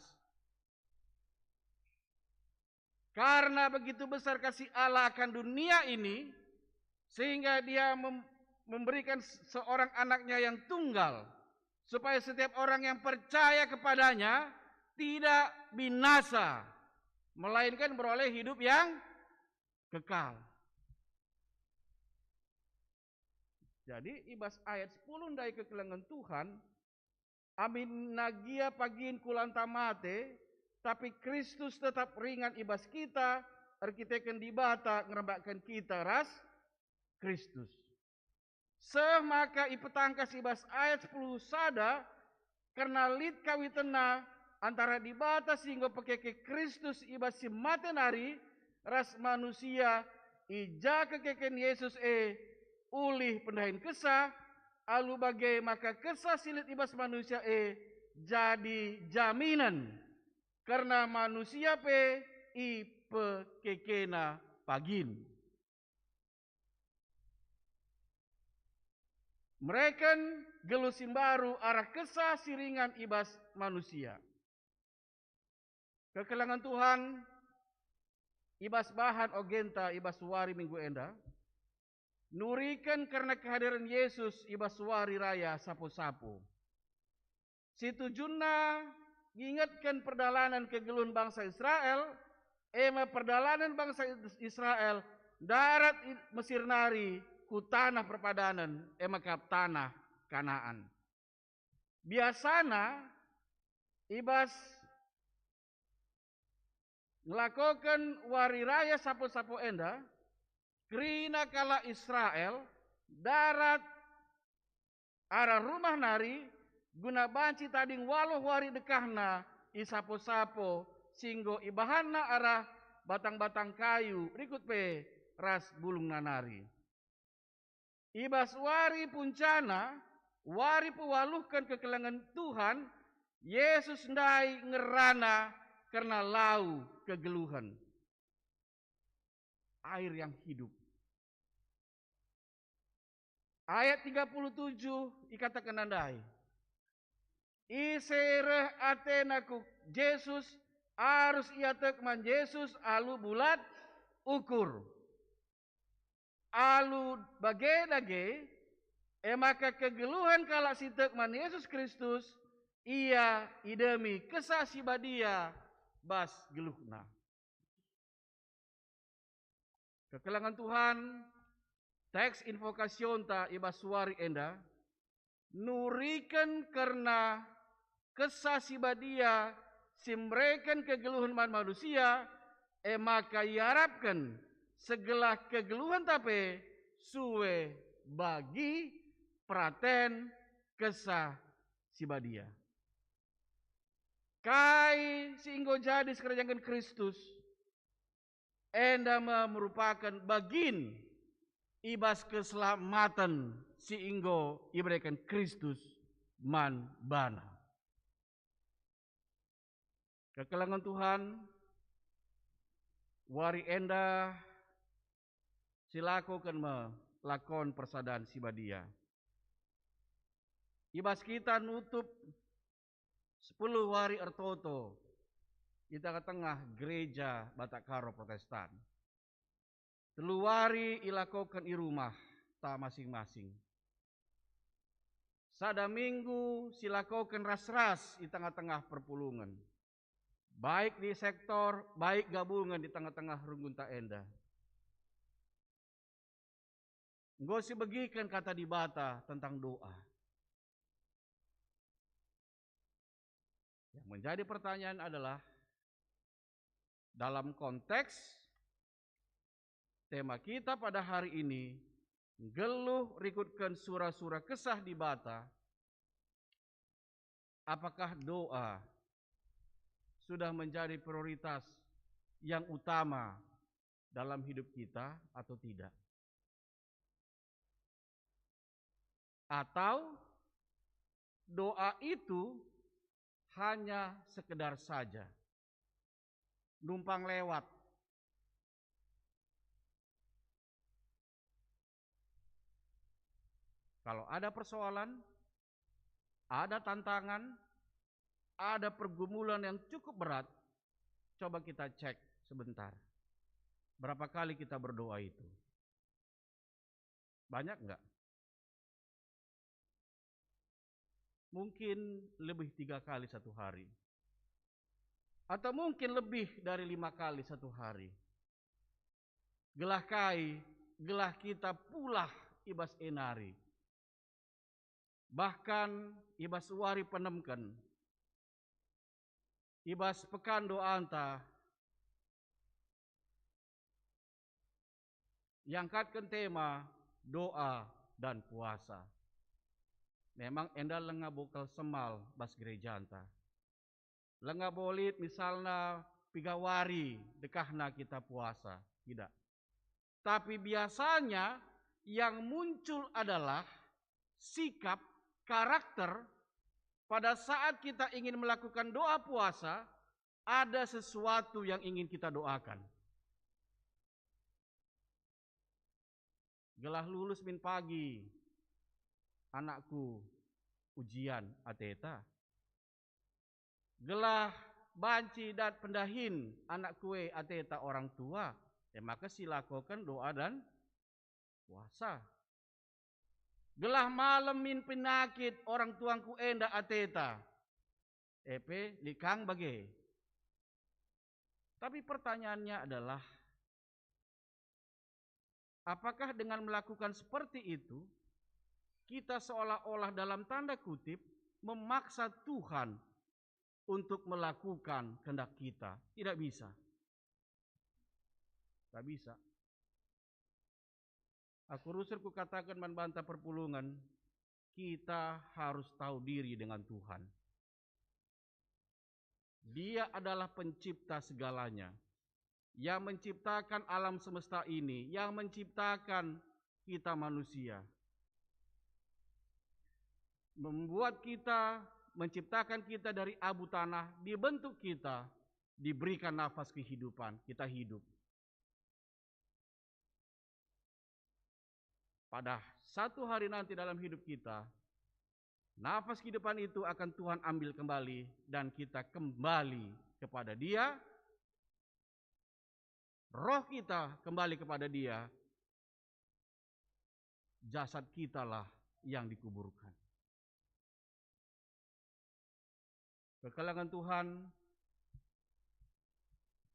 Karena begitu besar kasih Allah akan dunia ini, sehingga Dia mem-, memberikan seorang Anak-Nya yang tunggal, supaya setiap orang yang percaya kepada-Nya tidak binasa, melainkan beroleh hidup yang kekal. Jadi, i bas ayat sepuluh ndai kekelengen Tuhan, aminna gia pagin kulanta mate, tapi Kristus tetap ringan i bas kita, erkiteken Dibata ngerembakken kita ras Kristus. Seh maka ipetangkas i bas ayat sepuluh sada, kerna lit kawitenna antara Dibata si enggo pekeke Kristus i bas si mate nari ras manusia i ja kekeken Yesus e ulih pendahin Kesah, alu bage maka Kesah si lit i bas manusia e jadi jaminen kerna manusia pe ipekekena pagin. Mereken geluh si mbaru arah Kesah si ringan i bas manusia. Kekelengen Tuhan, i bas bahan ogenta i bas wari Minggu enda, nuriken kerna kehadiren Yesus i bas wari raya Sapo-Sapo. Si tujunna ngingetken perdalanen kegeluhen bangsa Israel, e me perdalanen bangsa Israel ndarat i Mesir nari ku taneh perpadanen, e me kap taneh Kanaan. Biasana i bas ngelakoken wari raya Sapo-Sapo enda, kerina kalak Israel ndarat arah rumah nari, guna banci tading waluh wari dekahna i Sapo-Sapo si enggo ibahanna arah batang-batang kayu rikut pe ras bulungna nari. I bas wari puncana, wari pewaluhken kekelengen Tuhan, Yesus ndai ngerana kerna lau kegeluhen. Air yang hidup. Ayat tiga puluh tujuh ikatakenna ndai, "Ise reh atena ku Jesus, arus ia tek man Jesus alu bulat ukur." Alu bage dage, e maka kegeluhen kalak si tek man Jesus Kristus, ia idemi Kesah Si Badia bas geluhna. Kekelengen Tuhan, teks invokasionta i bas wari enda nuriken kerna Kesah Si Badia si mereken kegeluhen man manusia, e maka iarapken segelah kegeluhenta pe sue bagi peraten Kesah Si Badia. Kai si enggo jadi sikerajangken Kristus, enda me merupaken bagin i bas keselamaten si enggo ibereken Kristus man bana. Kekelengen Tuhan, wari enda silakoken me lakon persadan si badia. I bas kita nutup sepuluh wari ertoto i tengah-tengah Gereja Batak Karo Protestan. Telu wari ilakoken i rumah ta masing-masing. Sada minggu silakoken ras-ras i tengah-tengah perpulungen, baik di sektor, baik gabungen di tengah-tengah runggunta enda. Enggo sibegiken Kata Dibata tentang doa. Yang menjadi pertanyaan adalah, dalam konteks tema kita pada hari ini, nggeluh rikutken sura-sura Kesah Dibata, apakah doa sudah menjadi prioritas yang utama dalam hidup kita atau tidak? Atau doa itu hanya sekedar saja, numpang lewat? Kalau ada persoalan, ada tantangan, ada pergumulan yang cukup berat, coba kita cek sebentar. Berapa kali kita berdoa itu? Banyak enggak? Mungkin lebih tiga kali satu hari. Atau mungkin lebih dari lima kali satu hari. Gelah kai, gelah kita pulah i bas e nari. Bahkan i bas wari penemken, i bas pekan doanta, iangkatken tema doa dan puasa. Memang enda langa bo kal semal bas gerejanta. Langa bo lit misalna piga wari dekahna kita puasa, tidak. Tapi biasanya yang muncul adalah sikap, karakter, pada saat kita ingin melakukan doa puasa, ada sesuatu yang ingin kita doakan. Gelah lulus min pagi anakku ujian ateta. Gelah banci dat pendahin anakku e ateta orang tua, e maka silakoken doa dan puasa. Gelah malem min penakit orang tuangku enda ateta, e pe lit kang bage. Tapi pertanyaannya adalah, apakah dengan melakukan seperti itu, kita seolah-olah dalam tanda kutip memaksa Tuhan untuk melakukan kehendak kita? Tidak bisa. Tak bisa. Aku rusur kukataken man banta perpulungen, kita harus tahu diri dengan Tuhan. Dia adalah pencipta segalanya. Yang menciptakan alam semesta ini, yang menciptakan kita manusia. Membuat kita, menciptakan kita dari abu tanah, dibentuk kita, diberikan nafas kehidupan, kita hidup. Pada satu hari nanti dalam hidup kita, nafas kehidupan itu akan Tuhan ambil kembali dan kita kembali kepada Dia. Roh kita kembali kepada Dia, jasad kitalah yang dikuburkan. Kekelengen Tuhan,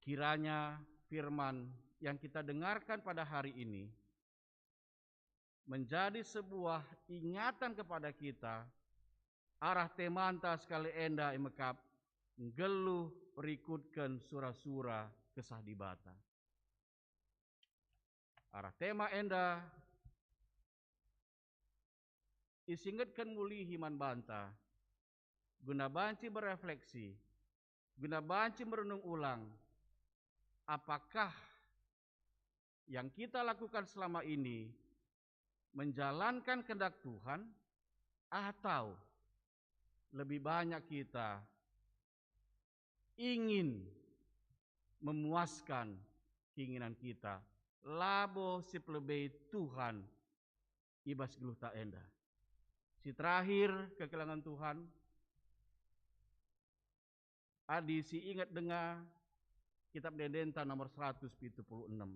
kiranya firman yang kita dengarkan pada hari ini menjadi sebuah ingatan kepada kita, arah temanta sekali enda e mekap, nggeluh rikutken sura-sura Kesah Dibata. Arah tema enda isingetken mulihi man banta, guna banci berefleksi, guna banci merenung ulang, apakah yang kita lakukan selama ini menjalankan kehendak Tuhan, atau lebih banyak kita ingin memuaskan keinginan kita, labo si pelebei Tuhan i bas geluhta enda. Si terakhir, kekelengen Tuhan, adi si inget denga Kitab Ende-endenta nomor seratus pitu puluh enem.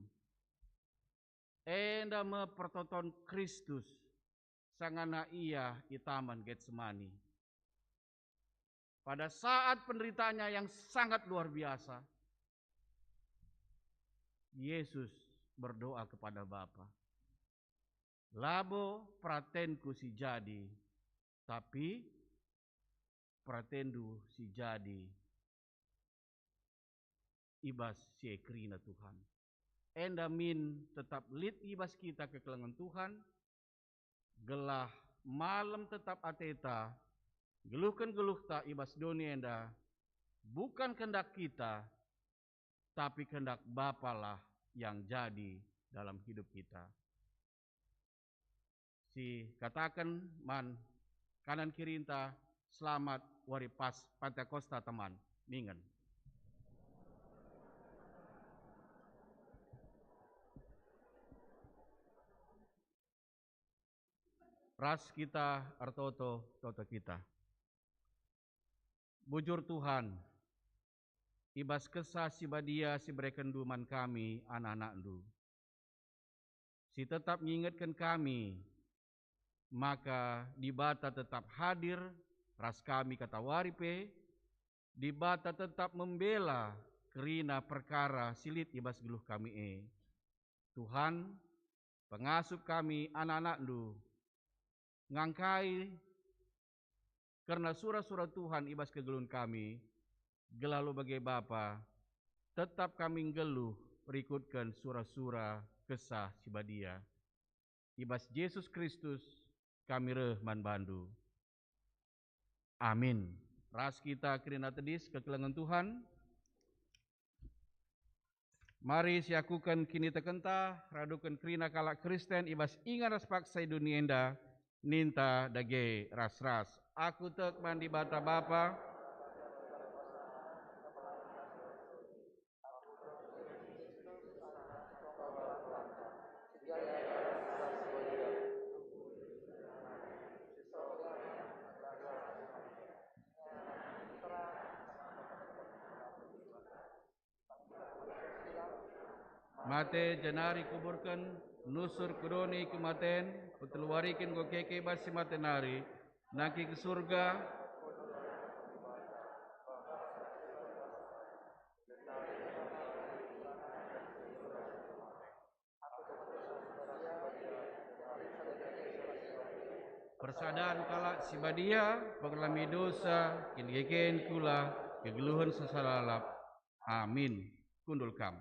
Enda me pertoton Kristus sangana Ia i Taman Getsemani. Pada saat penderitaannya yang sangat luar biasa, Yesus berdoa kepada Bapa, "Labo peratenku si jadi, tapi peratenNdu si jadi i bas si e kerina Tuhan." Enda min tetap lit i bas kita kekelengen Tuhan, gelah malem tetap ateta, geluhken geluhta i bas doni enda, bukan kehendak kita, tapi kehendak Bapalah yang jadi dalam hidup kita. Si kataken man kanan kirinta, "Selamat wari Pas Pentakosta, teman." Ningen. Ras kita ertoto, toto kita. Bujur Tuhan, i bas Kesah Si Badia si berekenNdu man kami, anak-anakNdu, si tetap ngingetken kami maka Dibata tetap hadir ras kami katawari pe, Dibata tetap membela kerina perkara si lit i bas geluh kami e. Tuhan, pengasup kami, anak-anakNdu, ngangkai kerna sura-sura Tuhan i bas kegeluhen kami, gelah alu bage Bapa, tetap kami nggeluh rikutken sura-sura Kesah Si Badia. I bas Jesus Kristus kami reh man bandu. Amin. Ras kita kerina tedis kekelengen Tuhan. Mari siakuken kinitekenta, raduken kerina kalak Kristen i bas ingan ras paksa i doni enda, ninta dage ras-ras. Aku tek man Dibata Bapa, mate janari kuburken, nusur ku doni kematen, peteluwariken enggo keke bas si mate nari, nangkih ku Surga. Persadan kalak si badia, pengalami dosa, kinigeken kula, kegeluhen seh salalap. Amin. Kundul kam.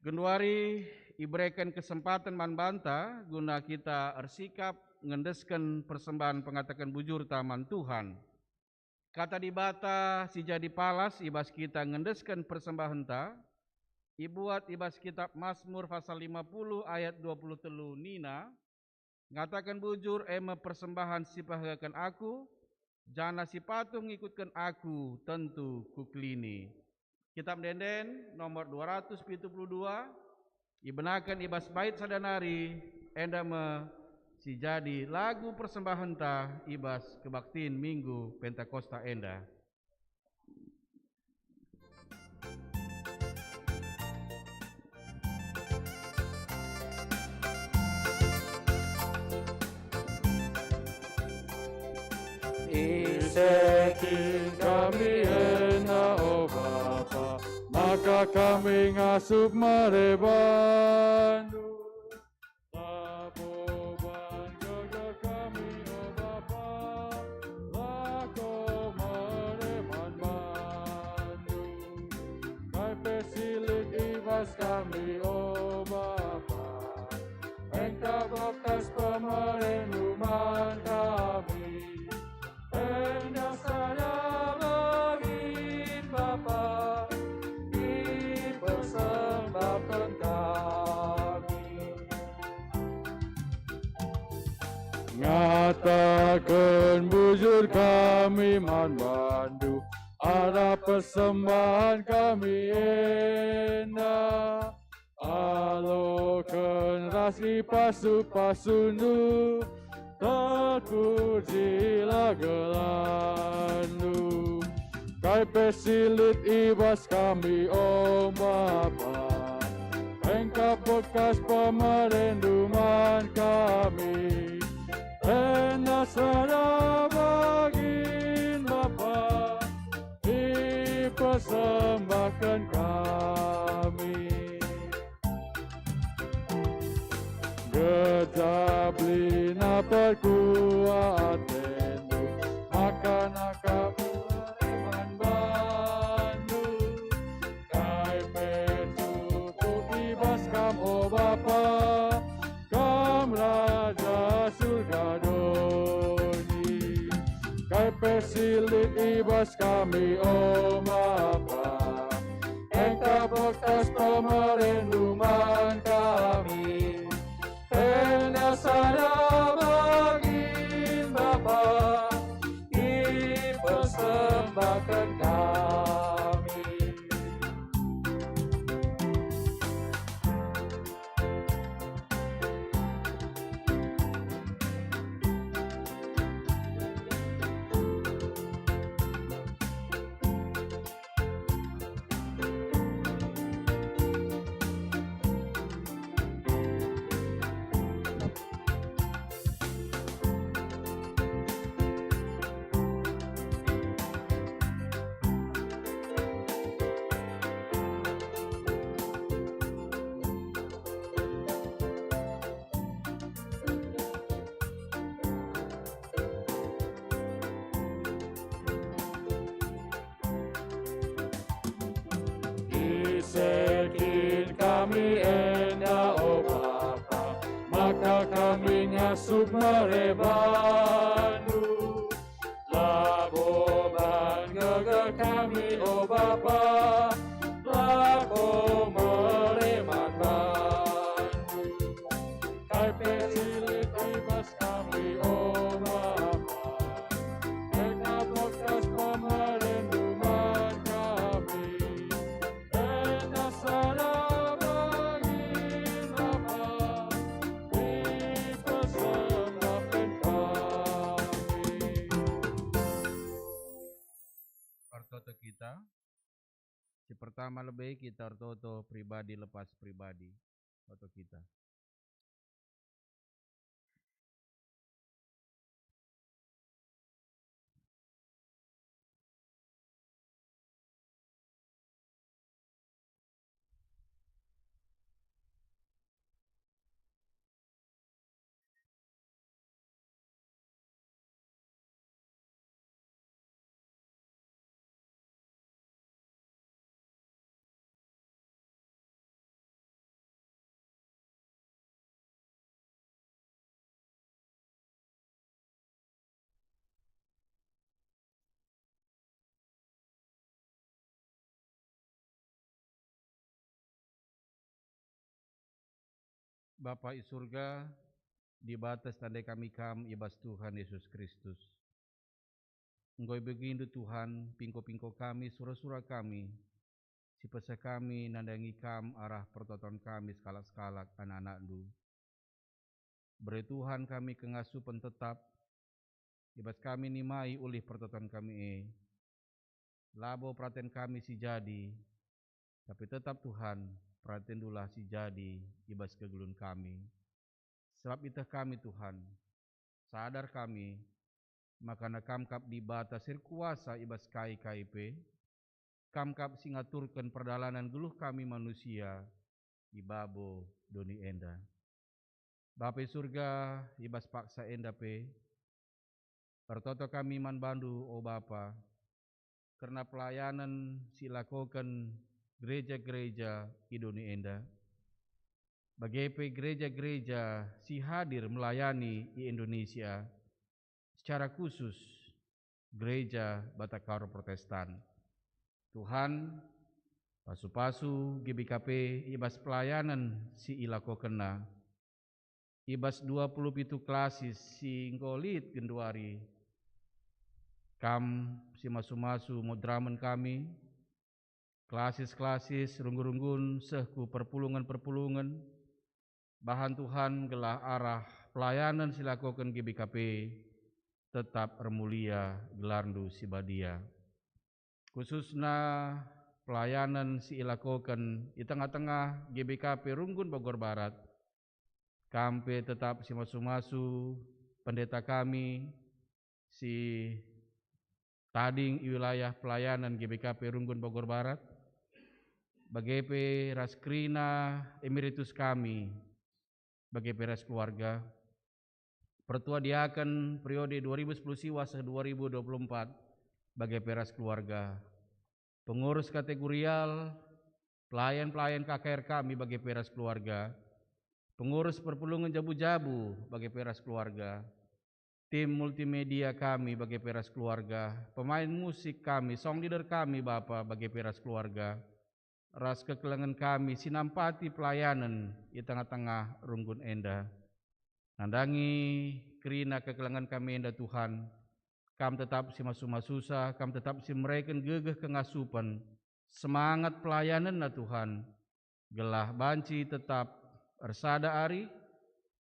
Genduari ibereken kesempaten man banta guna kita ersikap ngendesken persembahen pengataken bujurta man Tuhan. Kata Dibata si jadi palas i bas kita ngendesken persembahenta, ibuat i bas kitap Masmur pasal lima puluh ayat dua puluh telu nina, "Ngataken bujur e me persembahen si pehagen aku, janah si patuh ngikutken aku tentu kukelini." Kitap Ende-enden nomor dua ratus pitu puluh dua, ibenaken i bas bait sada nari, enda me si jadi lagu persembahenta i bas kebaktin Minggu Pentakosta enda. Ise kin kami enda, o Bapa, maka kami ngasup mare bandu. Labo ban gegeh kami, o Bapa, lako mare man bandu. Kai pe si lit i bas kami, o Bapa, engkap bekas pemerendu man kami. Enda sada bagin, Bapa, ipersembahken kami. Ngataken bujur kami man bandu, arah persembahen kami enda. Aloken ras ipasu-pasundu, terpujilah gelarNdu. Kai pe si lit i bas kami, o Bapa, engkap bekas pemerendu man kami. Enda sada bagin, Bapa, ipersembahken kami. Gejap lina perkuah atendu, maka nangkap man bandu. Kai pe cukup i bas Kam, o Bapa, Kam Raja Surga doni. Kai pe si lit i bas kami, o Bapa, engkap bekas pemerendu man kami. Enda sada bagin, Bapa, ipersembahken kami. Rebandu, labo ban gegeh kami, o Bapa, lako mereman bandu. Kai pe si lit i bas kami, o Bapa, tetap bekas pemerendu man kami. Enda sada bagi Bapa, dipersembahken kami. Ertoto kita. Si pertama lebe kita ertoto pribadi lepas pribadi. Ertoto kita. Bapa i Surga, Dibata si tandai kami Kam i bas Tuhan Yesus Kristus. Enggo ibegindu Tuhan, pingko-pingko kami, sura-sura kami, si peseh kami nandangi Kam arah pertoton kami sekalak-sekalak anak-anakNdu. Bere Tuhan kami kengasupen tetap, i bas kami nimai ulih pertoton kami e. Labo peraten kami si jadi, tapi tetap Tuhan, peratenNdulah si jadi i bas kegeluhen kami. Sebab ieteh kami Tuhan, sadar kami, maka Kam kap Dibata si erkuasa i bas kai-kai pe, Kam kap si ngaturken perdalanen geluh kami manusia i babo doni enda. Bapa i Surga, i bas paksa enda pe, ertoto kami man Bandu, o Bapa, kerna pelayanen si ilakoken gereja-gereja i doni enda, bage pe gereja-gereja si hadir melayani i Indonesia, secara khusus Gereja Batak Karo Protestan. Tuhan, pasu-pasu G B K P i bas pelayanen si ilakokenna, i bas dua puluh pitu klasis si enggo lit genduari. Kam si masu-masu moderamen kami, klasis-klasis, runggun-runggun, seh ku perpulungen-perpulungen. Bahan Tuhan gelah arah pelayanen si ilakoken G B K P tetap ermulia gelarNdu si badia. Khususna pelayanen si ilakoken i tengah-tengah G B K P Runggun Bogor Barat, Kam pe tetap si masu-masu pendeta kami si tading i wilayah pelayanen G B K P Runggun Bogor Barat, bage pe ras kerina emeritus kami, bage pe ras keluarga, pertua diaken periode dua ribu sepuluh siwa seh dua ribu dua puluh empat, bage pe ras keluarga, pengurus kategorial, pelayan-pelayan K K R kami bage pe ras keluarga, pengurus perpulungen jabu-jabu bage pe ras keluarga, tim multimedia kami bage pe ras keluarga, pemain musik kami, song leader kami Bapa bage pe ras keluarga, ras kekelengen kami si nampati pelayanen i tengah-tengah runggun enda. Nandangi kerina kekelengen kami enda, Tuhan, Kam tetap si masu-masusa, Kam tetap si mereken gegeh kengasupen, semangat pelayanenna, Tuhan, gelah banci tetap ersada ari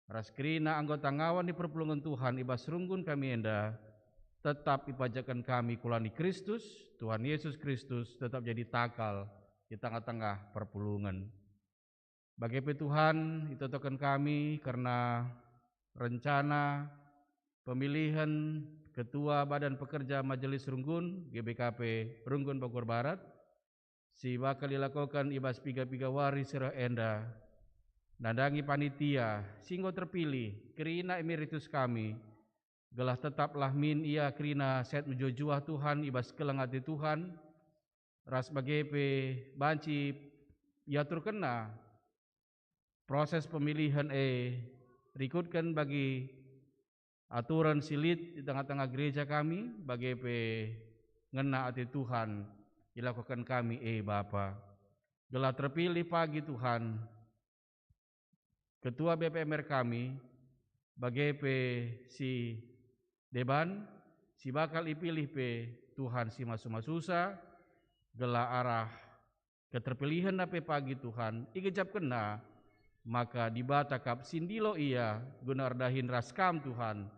ras kerina anggota ngawan ni perpulungen Tuhan i bas runggun kami enda, tetap ipajakken kami kulani Kristus, Tuhan Yesus Kristus, tetap jadi takal i tengah-tengah perpulungen. Bage pe Tuhan, itotoken kami kerna rencana pemilihen Ketua Badan Pekerja Majelis Runggun G B K P Runggun Bogor Barat, si bakal ilakoken i bas piga-piga wari si reh enda. Nandangi panitia si enggo terpilih, kerina emeritus kami, gelah tetaplah min ia kerina set mejuah-juah Tuhan i bas keleng ate Tuhan, ras bage pe banci iaturkenna proses pemilihen e rikutken bagi aturen si lit i tengah-tengah gereja kami, bage pe ngena ate Tuhan ilakoken kami e Bapa. Gelah terpilih pagi Tuhan, Ketua B P M R kami, bage pe si deban, si bakal ipilih pe Tuhan si masu-masusa, gelah arah keterpilihenna pe pagi Tuhan, igejapkenna maka Dibata kap si ndilo ia guna erdahin ras kam Tuhan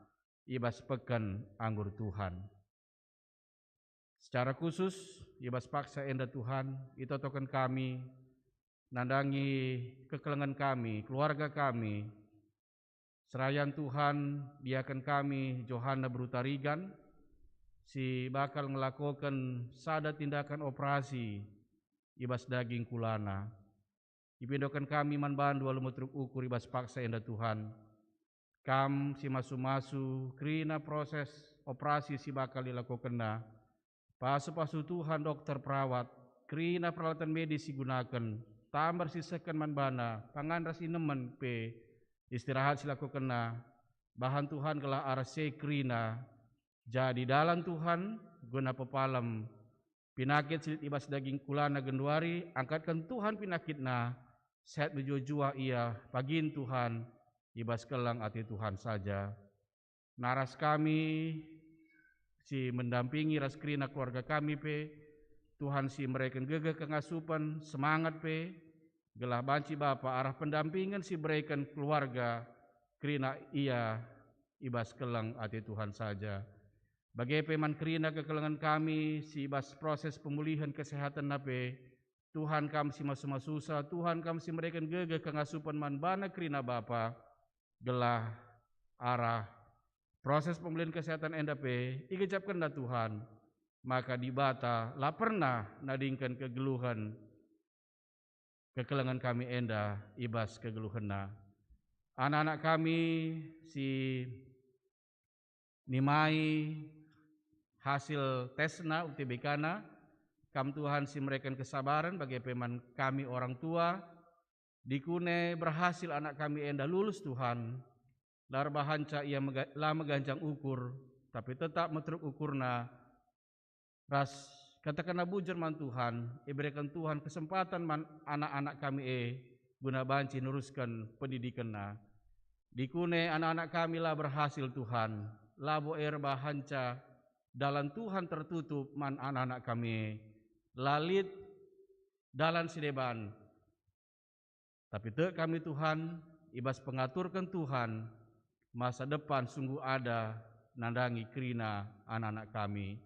i bas peken anggur Tuhan. Secara khusus, i bas paksa enda Tuhan, itotoken kami, nandangi kekelengen kami, keluarga kami. Serayan Tuhan, diaken kami Johanna Beru Tarigan, si bakal ngelakoken sada tindakan operasi i bas daging kulana. Ipindoken kami man bandu alu meteruk ukur i bas paksa enda Tuhan. Kam si masu-masu kerina proses operasi si bakal ilakokenna. Pasu-pasu Tuhan dokter perawat, kerina peralatan medis si gunaken, tamba ersisehken man bana, pangan ras inemen pe, istirahat si lakokenna. Bahan Tuhan gelah arah si e kerina. Jadi dalan Tuhan guna pepalem pinakit si lit i bas daging kulana genduari, angkatken Tuhan pinakitna, sehat mejuah-juah ia pagin Tuhan, i bas keleng ate Tuhan saja. Naras kami si mendampingi ras kerina keluarga kami pe, Tuhan si mereken gegeh kengasupen, semangat pe, gelah banci Bapa arah pendampingen si bereken keluarga kerina ia i bas keleng ate Tuhan saja. Bage pe man kerina kekelengen kami si i bas proses pemulihen kesehatenna pe, Tuhan kam si masu-masusa, Tuhan kam si mereken gegeh kengasupen man bana kerina Bapa, gelah arah proses pemulihen kesehatan enda pe igejapkenna Tuhan, maka Dibata la pernah nadingken kegeluhen kekelengen kami enda i bas kegeluhenna. Anak-anak kami si nimai hasil tesna U T B K-na, Kam Tuhan si mereken kesabaren bage pe man kami orang tua, dikune berhasil anak kami enda lulus Tuhan, la erbahanca ia mega-, la meganjang ukur, tapi tetap meteruk ukurna, ras katakenna bujur man Tuhan, ibereken Tuhan kesempatan man anak-anak kami e guna banci nerusken pendidikenna. Dikune anak-anak kami la berhasil Tuhan, labo erbahanca dalan Tuhan tertutup man anak-anak kami e. La lit dalan si deban. Tapi tek kami Tuhan, i bas pengaturken Tuhan, masa depan sungguh ada nandangi kerina anak-anak kami.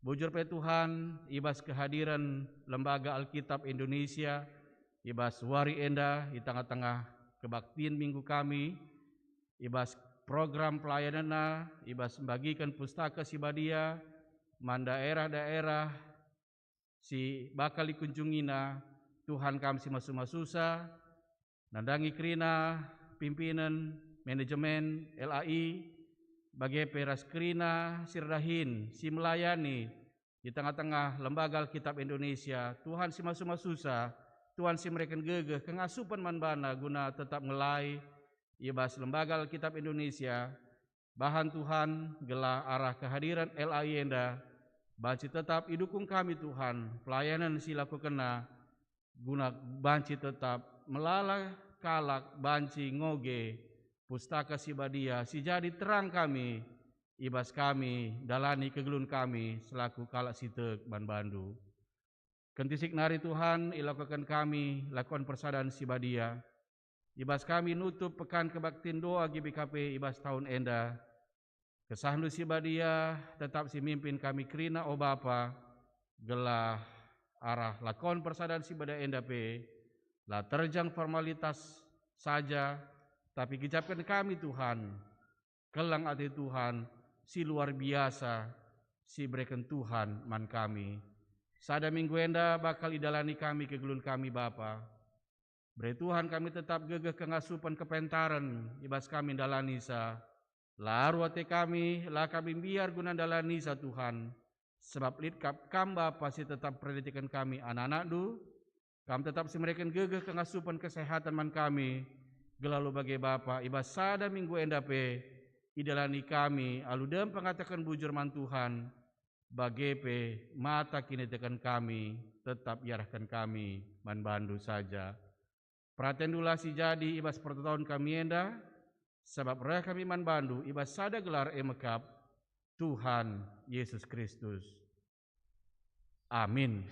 Bujur pe Tuhan, i bas kehadiren Lembaga Alkitab Indonesia, i bas wari enda, i tengah-tengah kebaktin minggu kami, i bas program pelayanenna, i bas mbagiken Pustaka Si Badia man daerah-daerah si bakal ikunjungina, Tuhan Kam si masu-masusa, nandangi kerina pimpinen manajemen L A I, bage pe ras kerina si erdahin, si melayani i tengah-tengah Lembaga Alkitab Indonesia, Tuhan si masu-masusa, Tuhan si mereken gegeh kengasupen man bana guna tetap ngelai i bas Lembaga Alkitab Indonesia, bahan Tuhan, gelah arah kehadiren L A I enda banci tetap idukung kami Tuhan, pelayanen si lakokenna guna banci tetap melala kalak banci ngoge Pustaka Si Badia si jadi terang kami, i bas kami ndalani kegeluhen kami selaku kalak si tek man bandu. Kentisik nari Tuhan ilakoken kami lakon persadan si badia. I bas kami nutup pekan kebaktin doa G B K P i bas tahun enda. KesahNdu si badia tetap si mimpin kami kerina, o Bapa, gelah arah lakon persadan si badia enda pe la terjang formalitas saja, tapi gejapken kami, Tuhan, keleng ate Tuhan si luar biasa si ibereken Tuhan man kami. Sada minggu enda bakal idalani kami kegeluhen kami, Bapa. Bere Tuhan kami tetap gegeh kengasupen kepentaren i bas kami ndalanisa. La aru ate kami, la kami mbiar guna ndalanisa, Tuhan, sabap lit kap Kam Bapa si tetap mperaditeken kami anak-anakNdu. Kam tetap si mereken gegeh kengasupen kesehaten man kami, gelah alu bage Bapa, i bas sada minggu enda pe idalani kami alu dem pengataken bujur man Tuhan, bage pe mata kiniteken kami tetap iarahken kami man bandu saja. Peratendulah si jadi i bas pertoton kami enda, sabap reh kami man bandu i bas sada gelar e mekap, Tuhan Yesus Kristus. Amin.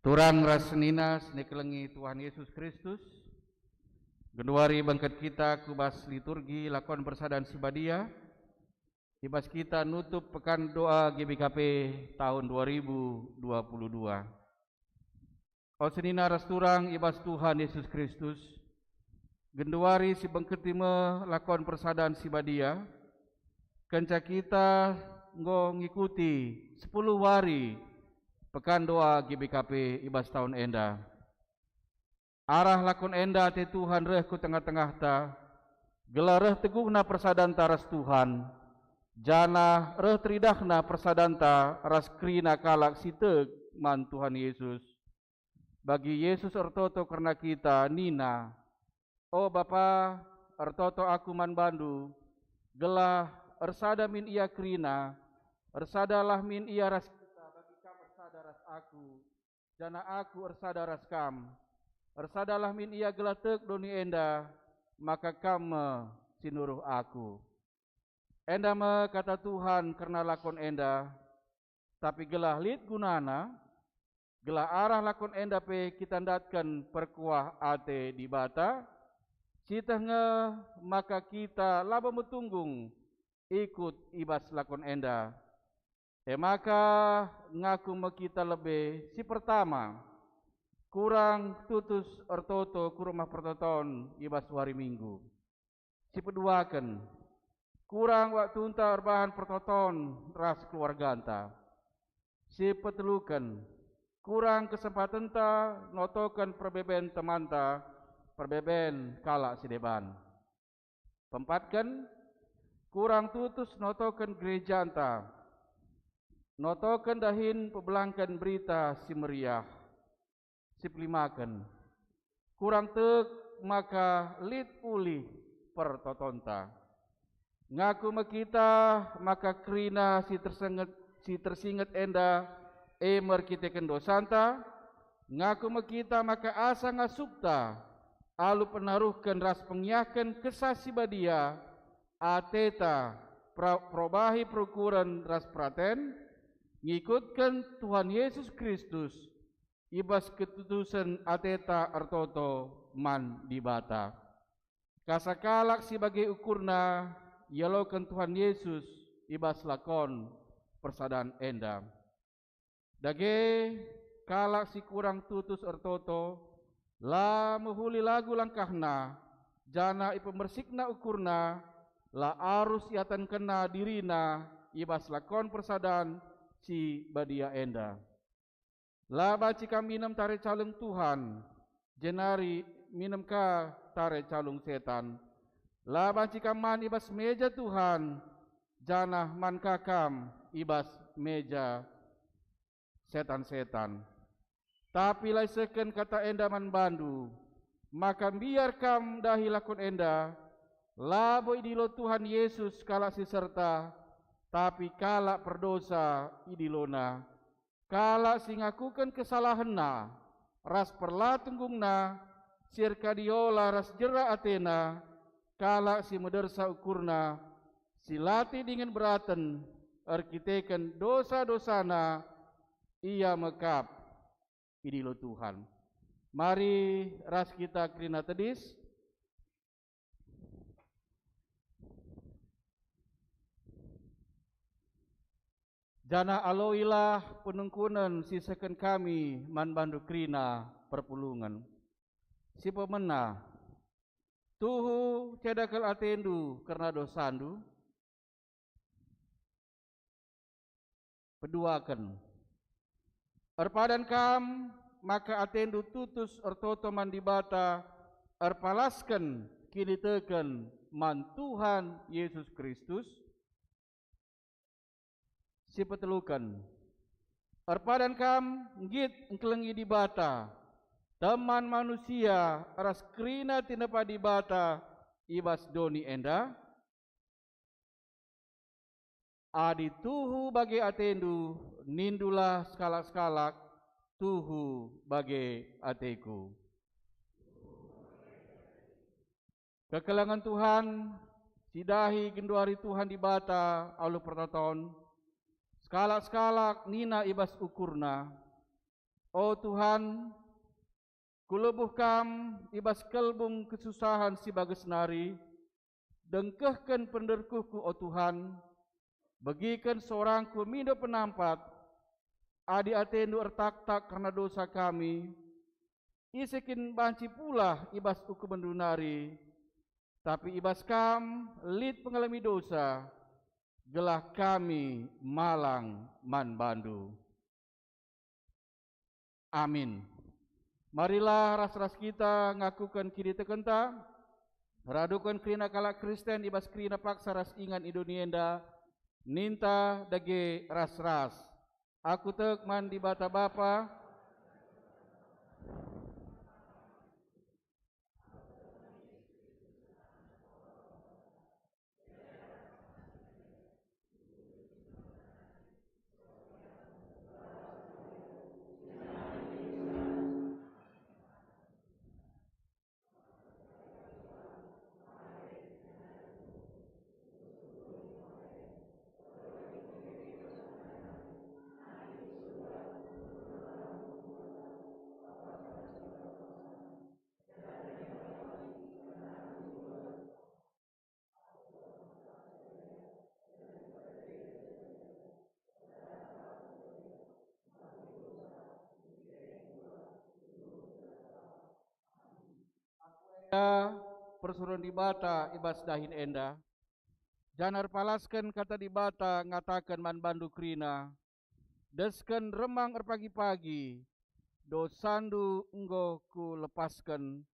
Turang ras senina si nikelengi Tuhan Yesus Kristus, genduari bengket kita ku bas liturgi lakon persadan si badia, i bas kita nutup Pekan Doa G B K P tahun dua ribu dua puluh dua. O senina ras turang i bas Tuhan Yesus Kristus, genduari si bengketi me lakon persadan si badia, kenca kita enggo ngikuti sepuluh wari Pekan Doa G B K P i bas tahun enda. Arah lakon enda ate Tuhan reh ku tengah-tengahta, gelah reh teguhna persadanta ras Tuhan, janah reh teridahna persadanta ras kerina kalak si tek man Tuhan Yesus. Bagi Yesus ertoto kerna kita nina, "O Bapa, ertoto Aku man bandu, gelah ersada min ia kerina, ersadalah min ia ras kita bagi kam ersada ras Aku, janah Aku ersada ras kam. Ersadalah min ia gelah tek doni enda, maka kam me si nuruh Aku." Enda me kata Tuhan kerna lakon enda, tapi gelah lit gunana, gelah arah lakon enda pe kita ndatken perkuah ate Dibata, sieteh nge maka kita labo metunggung ikut i bas lakon enda. E maka ngaku me kita lebe si pertama, kurang tutus ertoto ku Rumah Pertoton i bas wari Minggu. Si peduaken, kurang waktunta erbahan pertoton ras keluarganta. Si peteluken, kurang kesempatenta notoken perbeben temanta, perbeben kalak si deban. Pempatken, kurang tutus notoken gerejanta, notoken dahin pebelangken Berita Si Meriah. Si pelimaken, kurang tek maka lit ulih pertotonta. Ngaku me kita maka kerina si tersenget, si tersinget enda e merkiteken dosanta. Ngaku me kita maka asa ngasupta alu penaruhken ras pengiahken Kesah Si Badia, ateta pra-, perobahi perukuren ras peraten, ngikutken Tuhan Yesus Kristus, i bas ketutusen ateta ertoto man Dibata. Kasa kalak si bage ukurna ialoken Tuhan Yesus i bas lakon persadan enda. Dage, kalak si kurang tutus ertoto, la mehuli lagu langkahna, janah ipemersikna ukurna, la arus iatenkenna dirina i bas lakon persadan si badia enda. La banci kam minem tare calung Tuhan, jenari minem ka tare calung setan. La banci kam man i bas meja Tuhan, janah man ka kam i bas meja setan-setan. Tapi la isehken kata enda man bandu, maka mbiar kam dahi lakon enda, labo idilo Tuhan Yesus kalak si serta, tapi kalak perdosa idilona. Kalak si ngakuken kesalahenna ras perlatunggungna, si erkadiola ras jera atena, kalak si medersa ukurna, si la tedingen beraten erkiteken dosa-dosana, ia me kap idilo Tuhan. Mari ras kita kerina tedis. Janah aloilah penungkunen si isehken kami man bandu kerina perpulungen. Si pemena, tuhu ceda kal atendu kerna dosandu. Peduaken. Erpadan kam maka atendu tutus ertoto man Dibata, erpalasken kiniteken man Tuhan Yesus Kristus. Sipeteluken. Erpadan kam nggit engkelengi Dibata, teman manusia ras kerina tinepa Dibata i bas doni enda? Adi tuhu bage atendu, nindulah sekalak-sekalak, "Tuhu bage ateku." Kekelengen Tuhan, si dahi genduari Tuhan Dibata alu pertoton, sekalak-sekalak nina i bas ukurna, "O Tuhan, kulebuh Kam i bas kelbung kesusahan si bages nari, dengkehken penderkuhku, o Tuhan, begiken sorangku mindo penampat. Adi atendu ertaktak kerna dosa kami, ise kin banci pulah i bas ukumenndu nari? Tapi i bas Kam lit pengalemi dosa, gelah kami malang man bandu." Amin. Marilah ras-ras kita ngakuken kinitekenta, raduken kerina kalak Kristen i bas kerina paksa ras ingan i doni enda, ninta dage ras-ras. Aku tek man Dibata Bapa, persuruhen Dibata i bas dahin enda, janah erpalasken kata Dibata ngataken man bandu kerina, "Desken remang erpagi-pagi, dosandu enggo Kulepasken,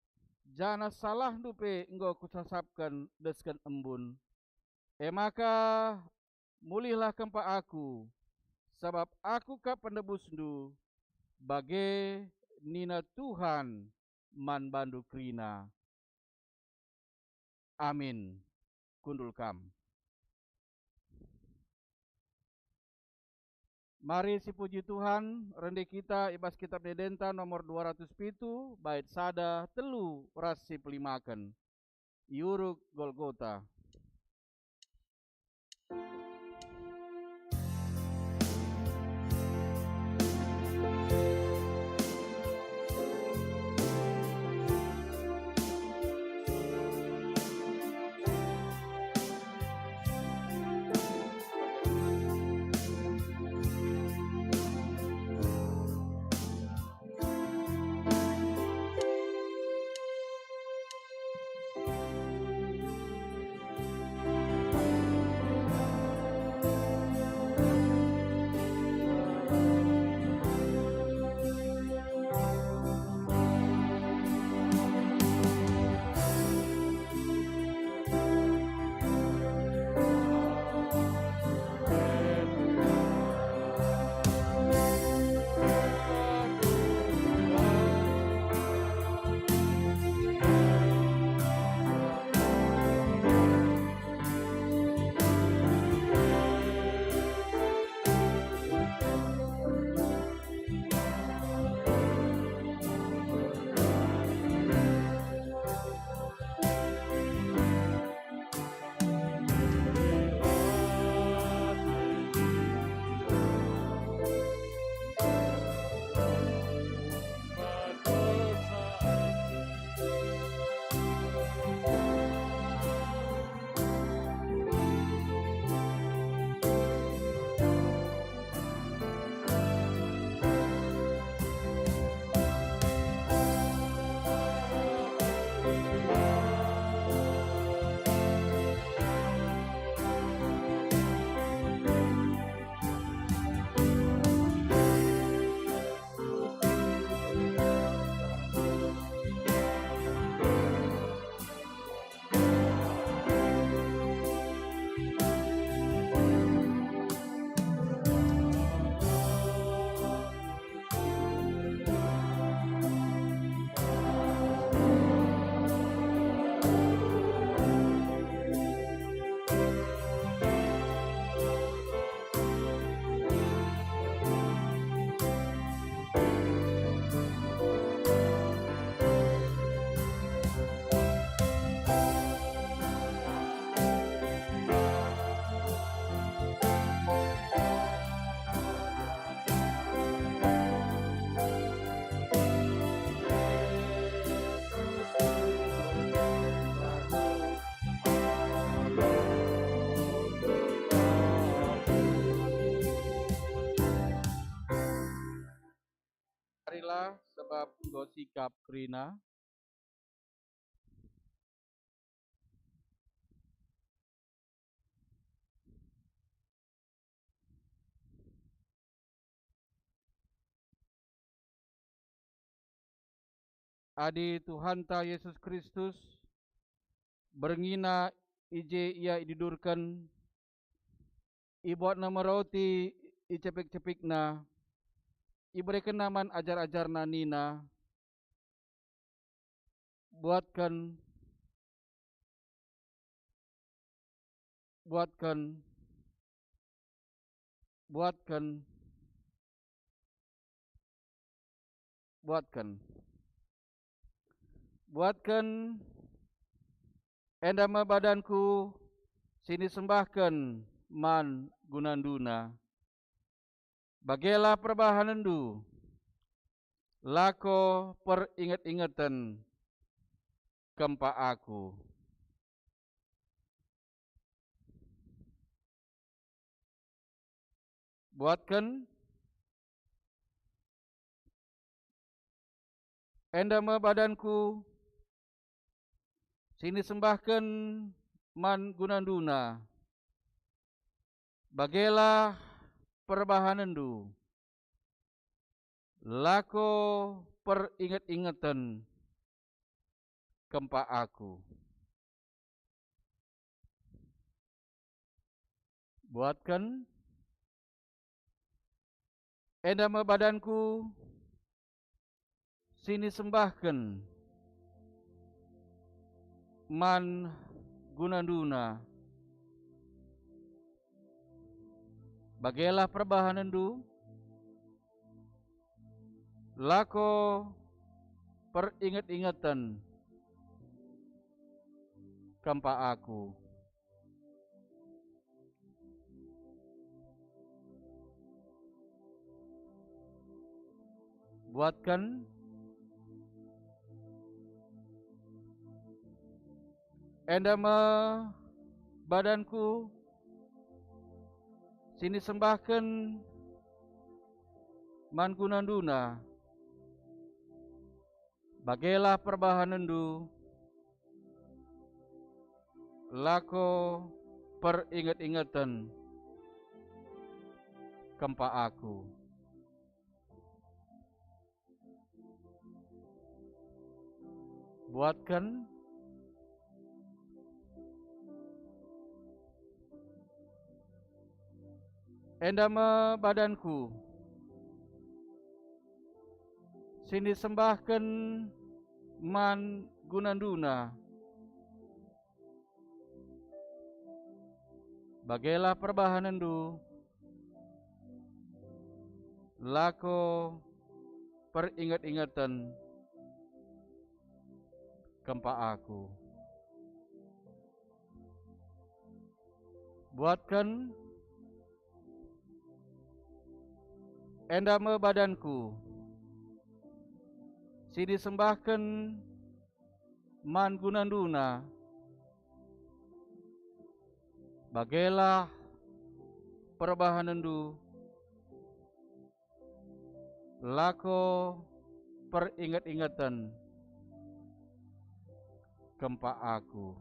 janah salahndu pe enggo Kusasapken desken embun. E maka, mulihlah kempak Aku, sabap Aku kap penebusndu," bage nina Tuhan man bandu kerina. Amin. Kundul kam. Mari sipuji Tuhan, rende kita i bas Kitab Ende-Endenta nomor dua ratus pitu, bait sada, telu, ras sipelimaken. I Uruk Golgota. kerina. Adi Tuhanta Yesus Kristus, berngina i je Ia idudurken, ibuatNa me roti, icepik-cepikNa, iberekenNa man ajar-ajarNa nina, "Buatken, buatken, buatken, buatken. Buatken, enda me badanKu si nisembahken man gunanduna. Bagelah perbahanenndu, lako peringet-ingeten kempak Aku." Buatken, enda me badanKu si nisembahken man gunanduna. Bagelah perbahanenndu, lako peringet-ingeten kempak Aku. Buatken, enda me badanKu si nisembahken man gunanduna. Bagelah perbahanenndu, lako peringet-ingeten kempak Aku. Buatken, enda me badanKu si nisembahken man gunanduna. Bagelah perbahanenndu, lako peringet-ingeten kempak Aku. Buatken, enda me badanKu si nisembahken man gunanduna. Bagelah perbahanenndu, lako peringet-ingeten kempak Aku. Buatken, enda me badanKu si nisembahken man gunanduna. Bagelah perbahanenndu, lako peringet-ingeten kempak Aku.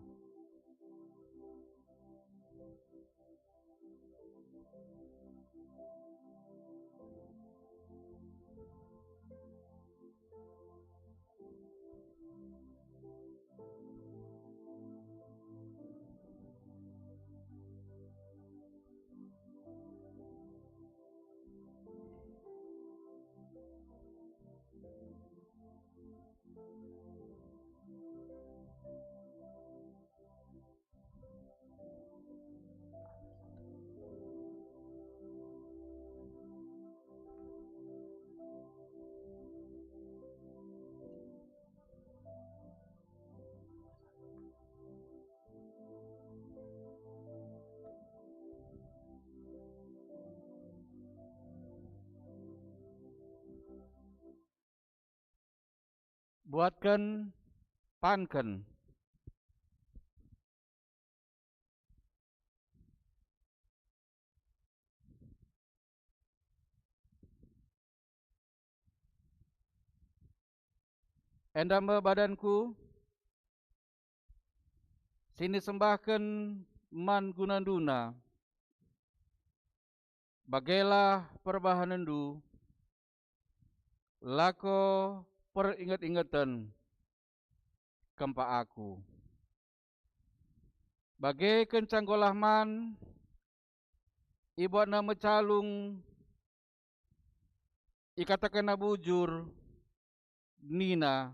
Buatken, panken. Enda me badanku, si nisembahken man gunanduna. Bagelah perbahanenndu, lako peringet-ingeten kempak aku. Bage kenca nggolah man, ibuatna me calung, ikatakenna bujur, nina,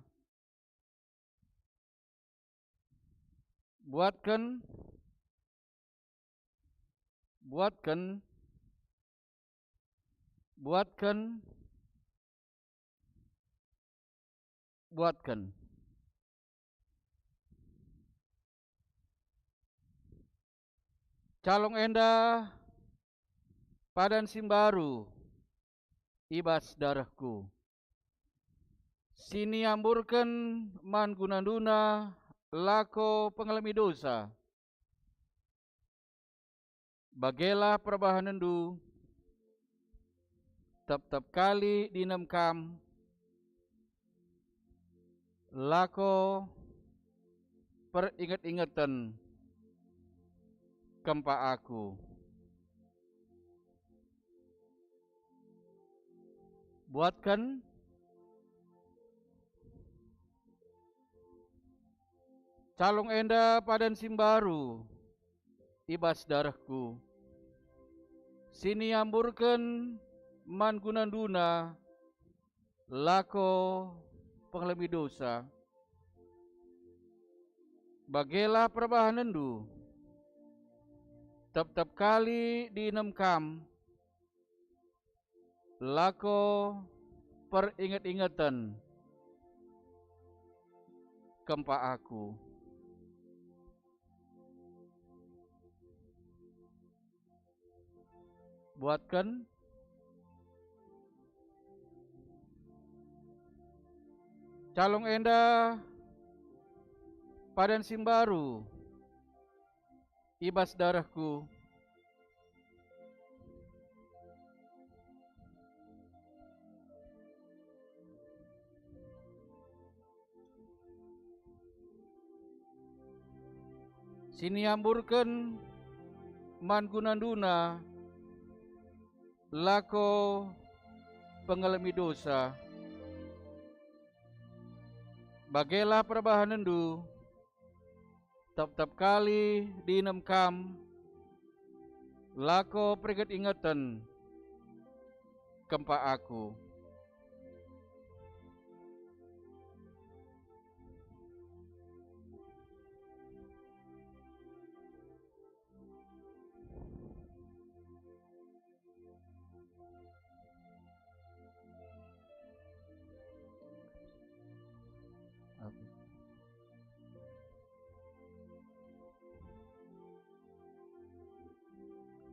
"Buatken, buatken, buatken, buatken." Calung enda padan si mbaru i bas darehku, si niamburken man gunanduna lako pengalemi dosa. Bagelah perbahanenndu, tep-tep kali dingen kam, lako peringet-ingeten kempak aku. Buatken calung enda padan si mbaru i bas darehku, si niamburken man gunanduna lako pengalemi dosa. Bagelah perbahanenndu, tep-tep kali dingen kam, lako peringet-ingeten kempak aku. Buatken calung enda padan si mbaru i bas darehku, si niamburken man gunanduna lako pengalemi dosa. Bagelah perbahanenndu, tep-tep kali dingen kam, lako peringet-ingeten kempak aku.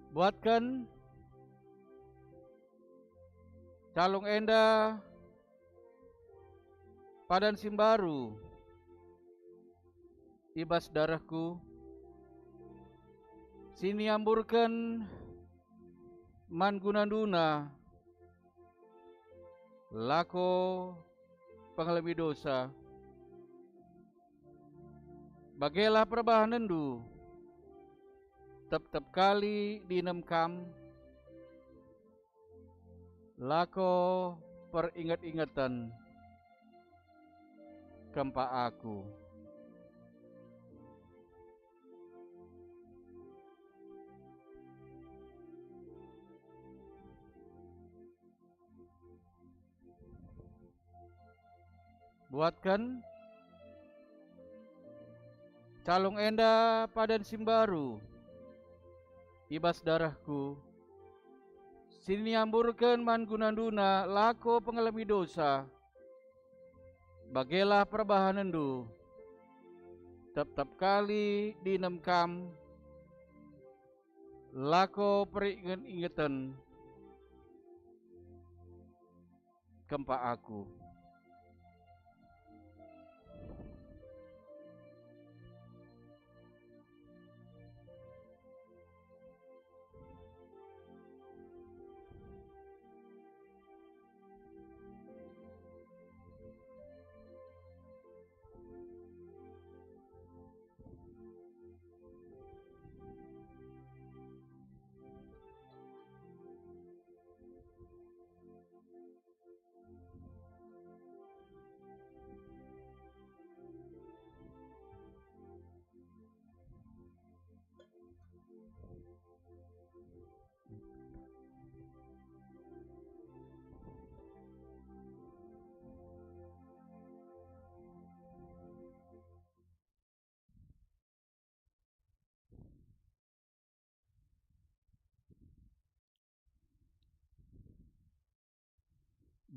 Buatken calung enda padan si mbaru i bas darehku, si niamburken man gunanduna lako pengalemi dosa. Bagelah perbahanenndu, tep-tep kali dingen kam, lako peringet-ingeten kempak aku. Buatken calung enda padan si mbaru i bas darehku, si niamburken man gunanduna lako pengalemi dosa. Bagelah perbahanenndu, tep-tep kali dingen kam, lako peringet-ingeten kempak aku.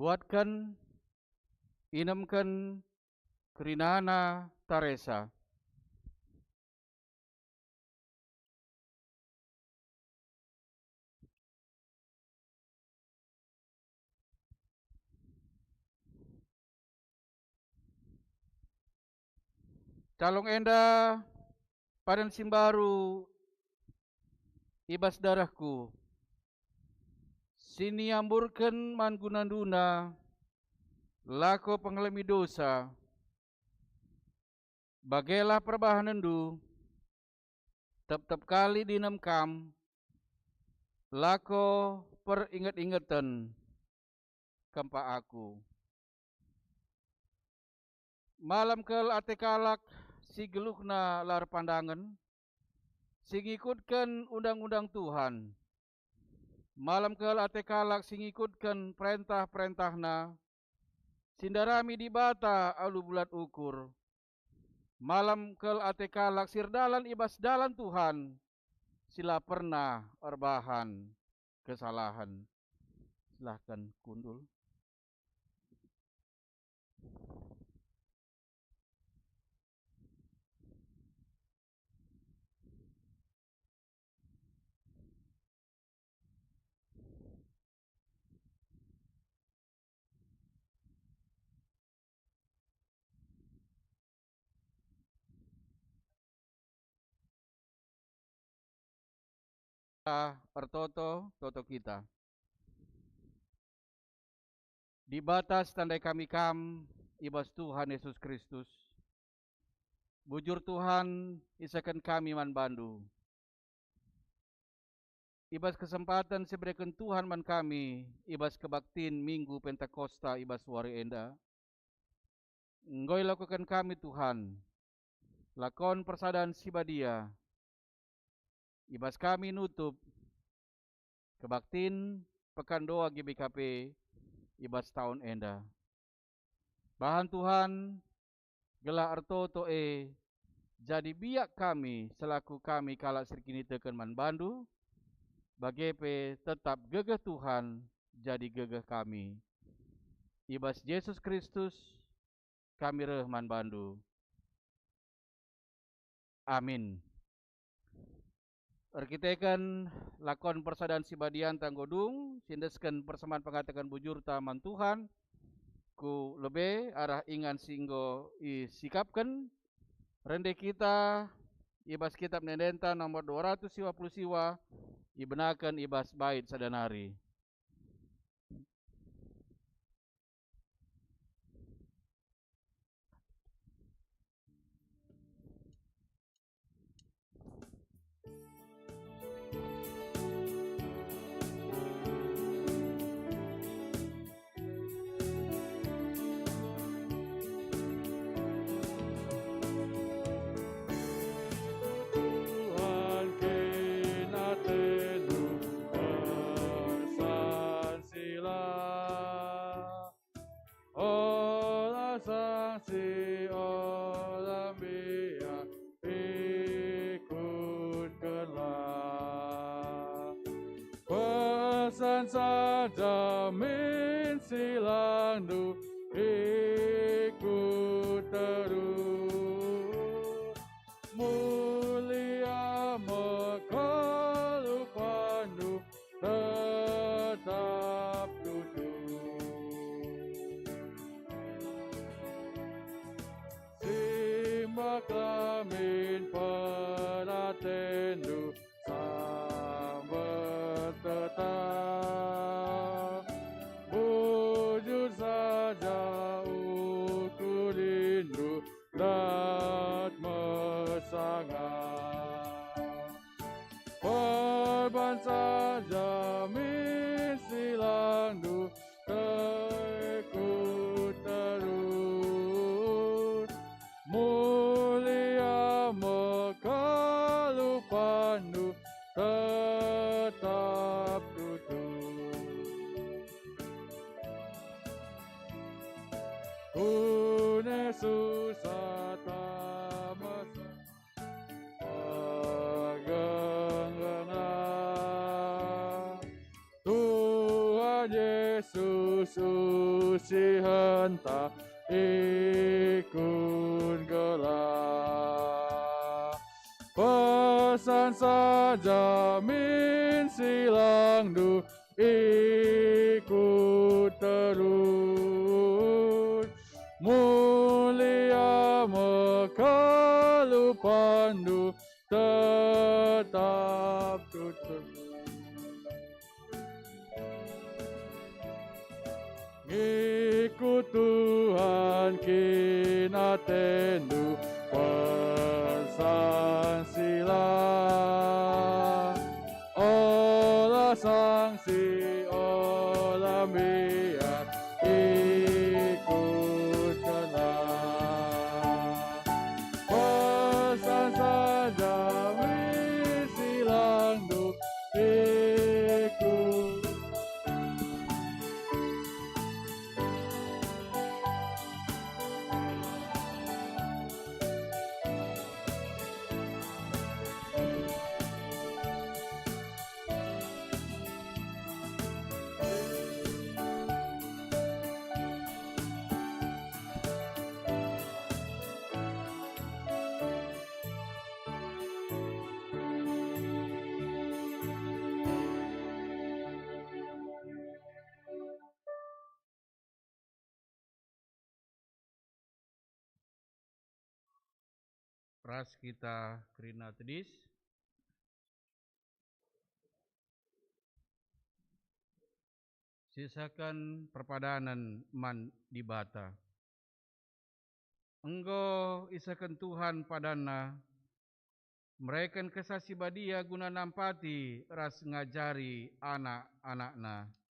Buatken, inemken, kerinana taresa. Calung enda padan si mbaru i bas darehku, si niamburken man guna-guna, lako pengalemi dosa. Bagelah perbahanenndu, tep-tep kali dingen kam, lako peringet-ingeten kempak aku. Malem kal ate kalak si geluhna la erpandangen, si ngikutken undang-undang Tuhan. Malem kal ate kalak si ngikutken perentah-perentahNa, si ndarami Dibata alu bulat ukur. Malem kal ate kalak si erdalan i bas dalan Tuhan, si la pernah erbahan kesalahen. Silahken kundul. Ertoto, toto kita. Dibata si tandai kami Kam i bas Tuhan Yesus Kristus. Bujur Tuhan, isehken kami man bandu. I bas kesempaten si ibereken Tuhan man kami i bas kebaktin Minggu Pentakosta i bas wari enda, enggo ilakoken kami, Tuhan, lakon persadan si badia. I bas kami nutup kebaktin Pekan Doa G B K P i bas tahun enda. Bahan Tuhan, gelah ertoto e jadi biak kami selaku kami kalak si erkiniteken man bandu, bage pe tetap gegeh Tuhan jadi gegeh kami. I bas Jesus Kristus kami reh man bandu. Amin. Erkiteken lakon persadan si badianta enggo dung, si endesken persembahen pengataken bujurta man Tuhan, ku lebe arah ingan si enggo isikapken, rende kita i bas Kitap Ende-endenta nomor dua ratus siwa puluh siwa, ibenaken i bas bait sada nari. Tuhan, kin atendu ersaksilah. Ola saksi, ola mbiar, ikutkenlah. Pesan saja min silangndu, ikut terus. Mulia me kelupanndu, tetap tutus. Simbah kelamin peratendu, sambet tetap. Bujur saja ukurindu, dat me sangap. Perban saja min silangndu, ikut terus. Mulia me kelupanndu, tetap tutus. Kune susah tamasa. Ergenggenglah, Tuhan Yesus sihenta ikut gelah. Pesan saja min silangndu ikut terus. Mulia me kelupanndu tetap tutus. Ngikut Tuhan kin atendu, pesan silang. Ola sangsi, ola mbiar, ikutkenlah. Pesan saja min silangndu ikut. Ras kita kerina tedis. Sisaken perpadanen man Dibata. Enggo isehken Tuhan padanNa, mereken Kesah Si Badia guna nampati ras ngajari anak-anakNa.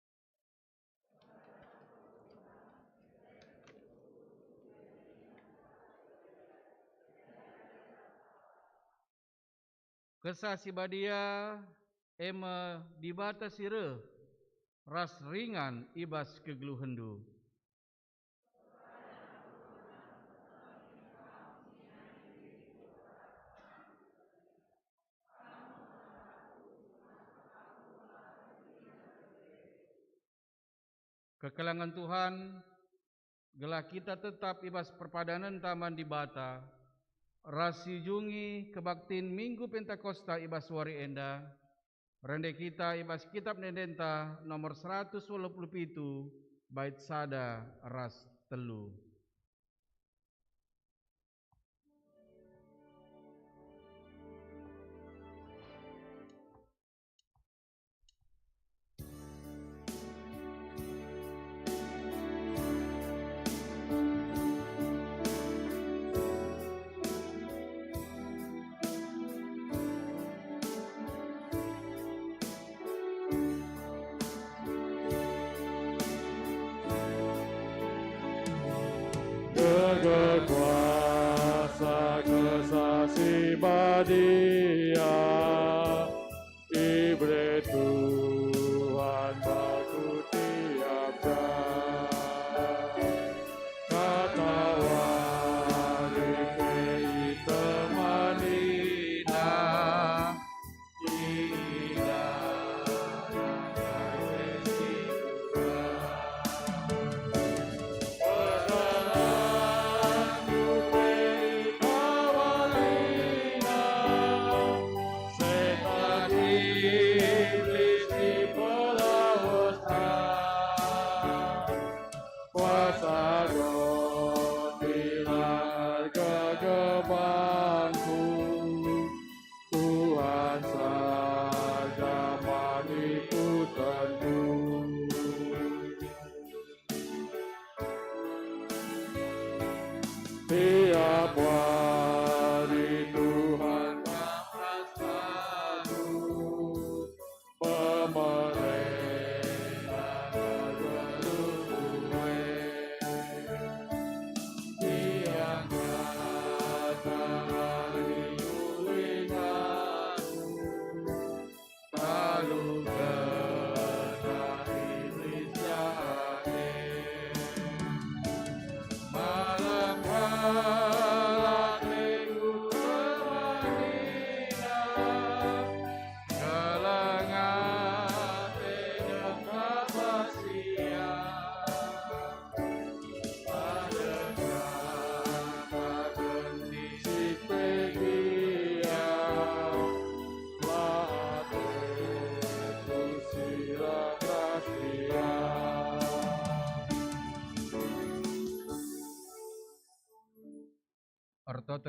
Kesah Si Badia e me Dibata si reh ras ringan i bas kegeluhenndu. Kekelengen Tuhan, gelah kita tetap i bas perpadanenta man Dibata, ras siujungi kebaktin Minggu Pentakosta i bas wari enda, rende kita i bas Kitab Ende-endenta nomor seratus waluh puluh pitu, bait sada ras telu. Dage kuasa Kesah Si Badia, ibere Tuhan bas ku tiap jam. Kata wari pe itemaniNa,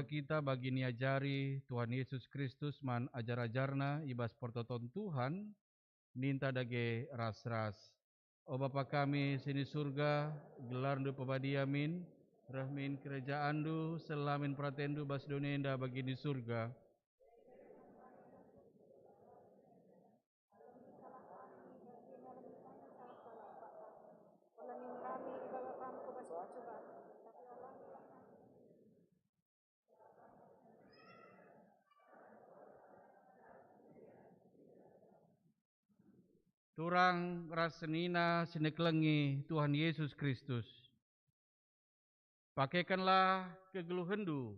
Kita bagi niajari Tuhan Yesus Kristus man ajar-ajarNa i bas pertoton Tuhan, ninta dage ras-ras. O Bapa kami si ni Surga, gelarNdu pebadia min, reh min kerajaanNdu, seh la min peratenNdu bas doni enda bagi ni Surga. Turang ras senina si nekelengi Tuhan Yesus Kristus. Pakekenlah kegeluhenndu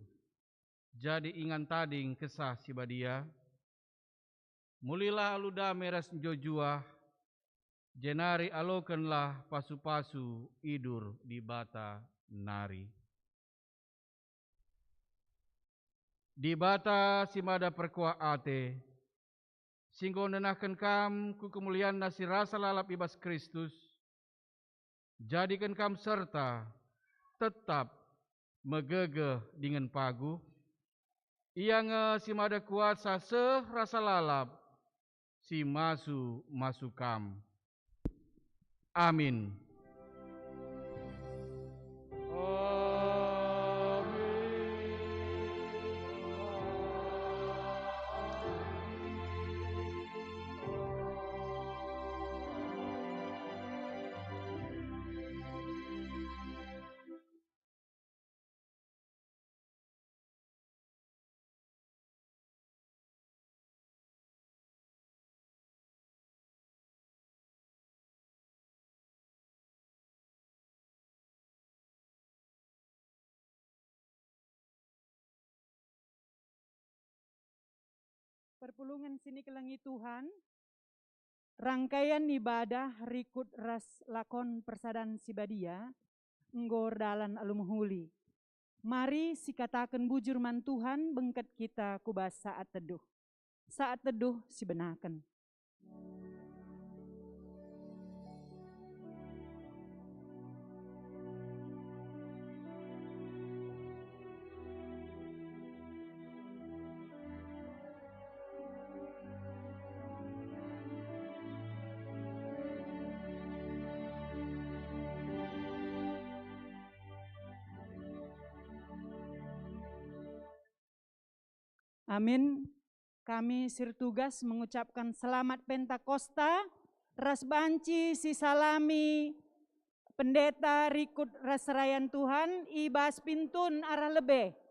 jadi ingan tading Kesah Si Badia. Mulilah alu dame ras njuah-juah, jenari alokenlah pasu-pasu idur Dibata nari. Dibata si mada perkuah ate, si enggo nenahken kam ku kemulianNa si rasa lalap i bas Kristus, jadiken kam serta, tetap, megegeh dingen paguh. Ia nge si mada kuasa seh rasa lalap, si masu-masu kam. Amin. Perpulungen si nikelengi Tuhan, rangkaian ibadah rikut ras lakon persadan si badia enggo erdalan alu mehuli. Mari sikataken bujur man Tuhan bengket kita ku bas saat teduh. Saat teduh sibenaken. Amin. Kami si ertugas mengucapkan selamat Pentakosta ras banci sisalami pendeta rikut ras serayan Tuhan i bas pintun arah lebe.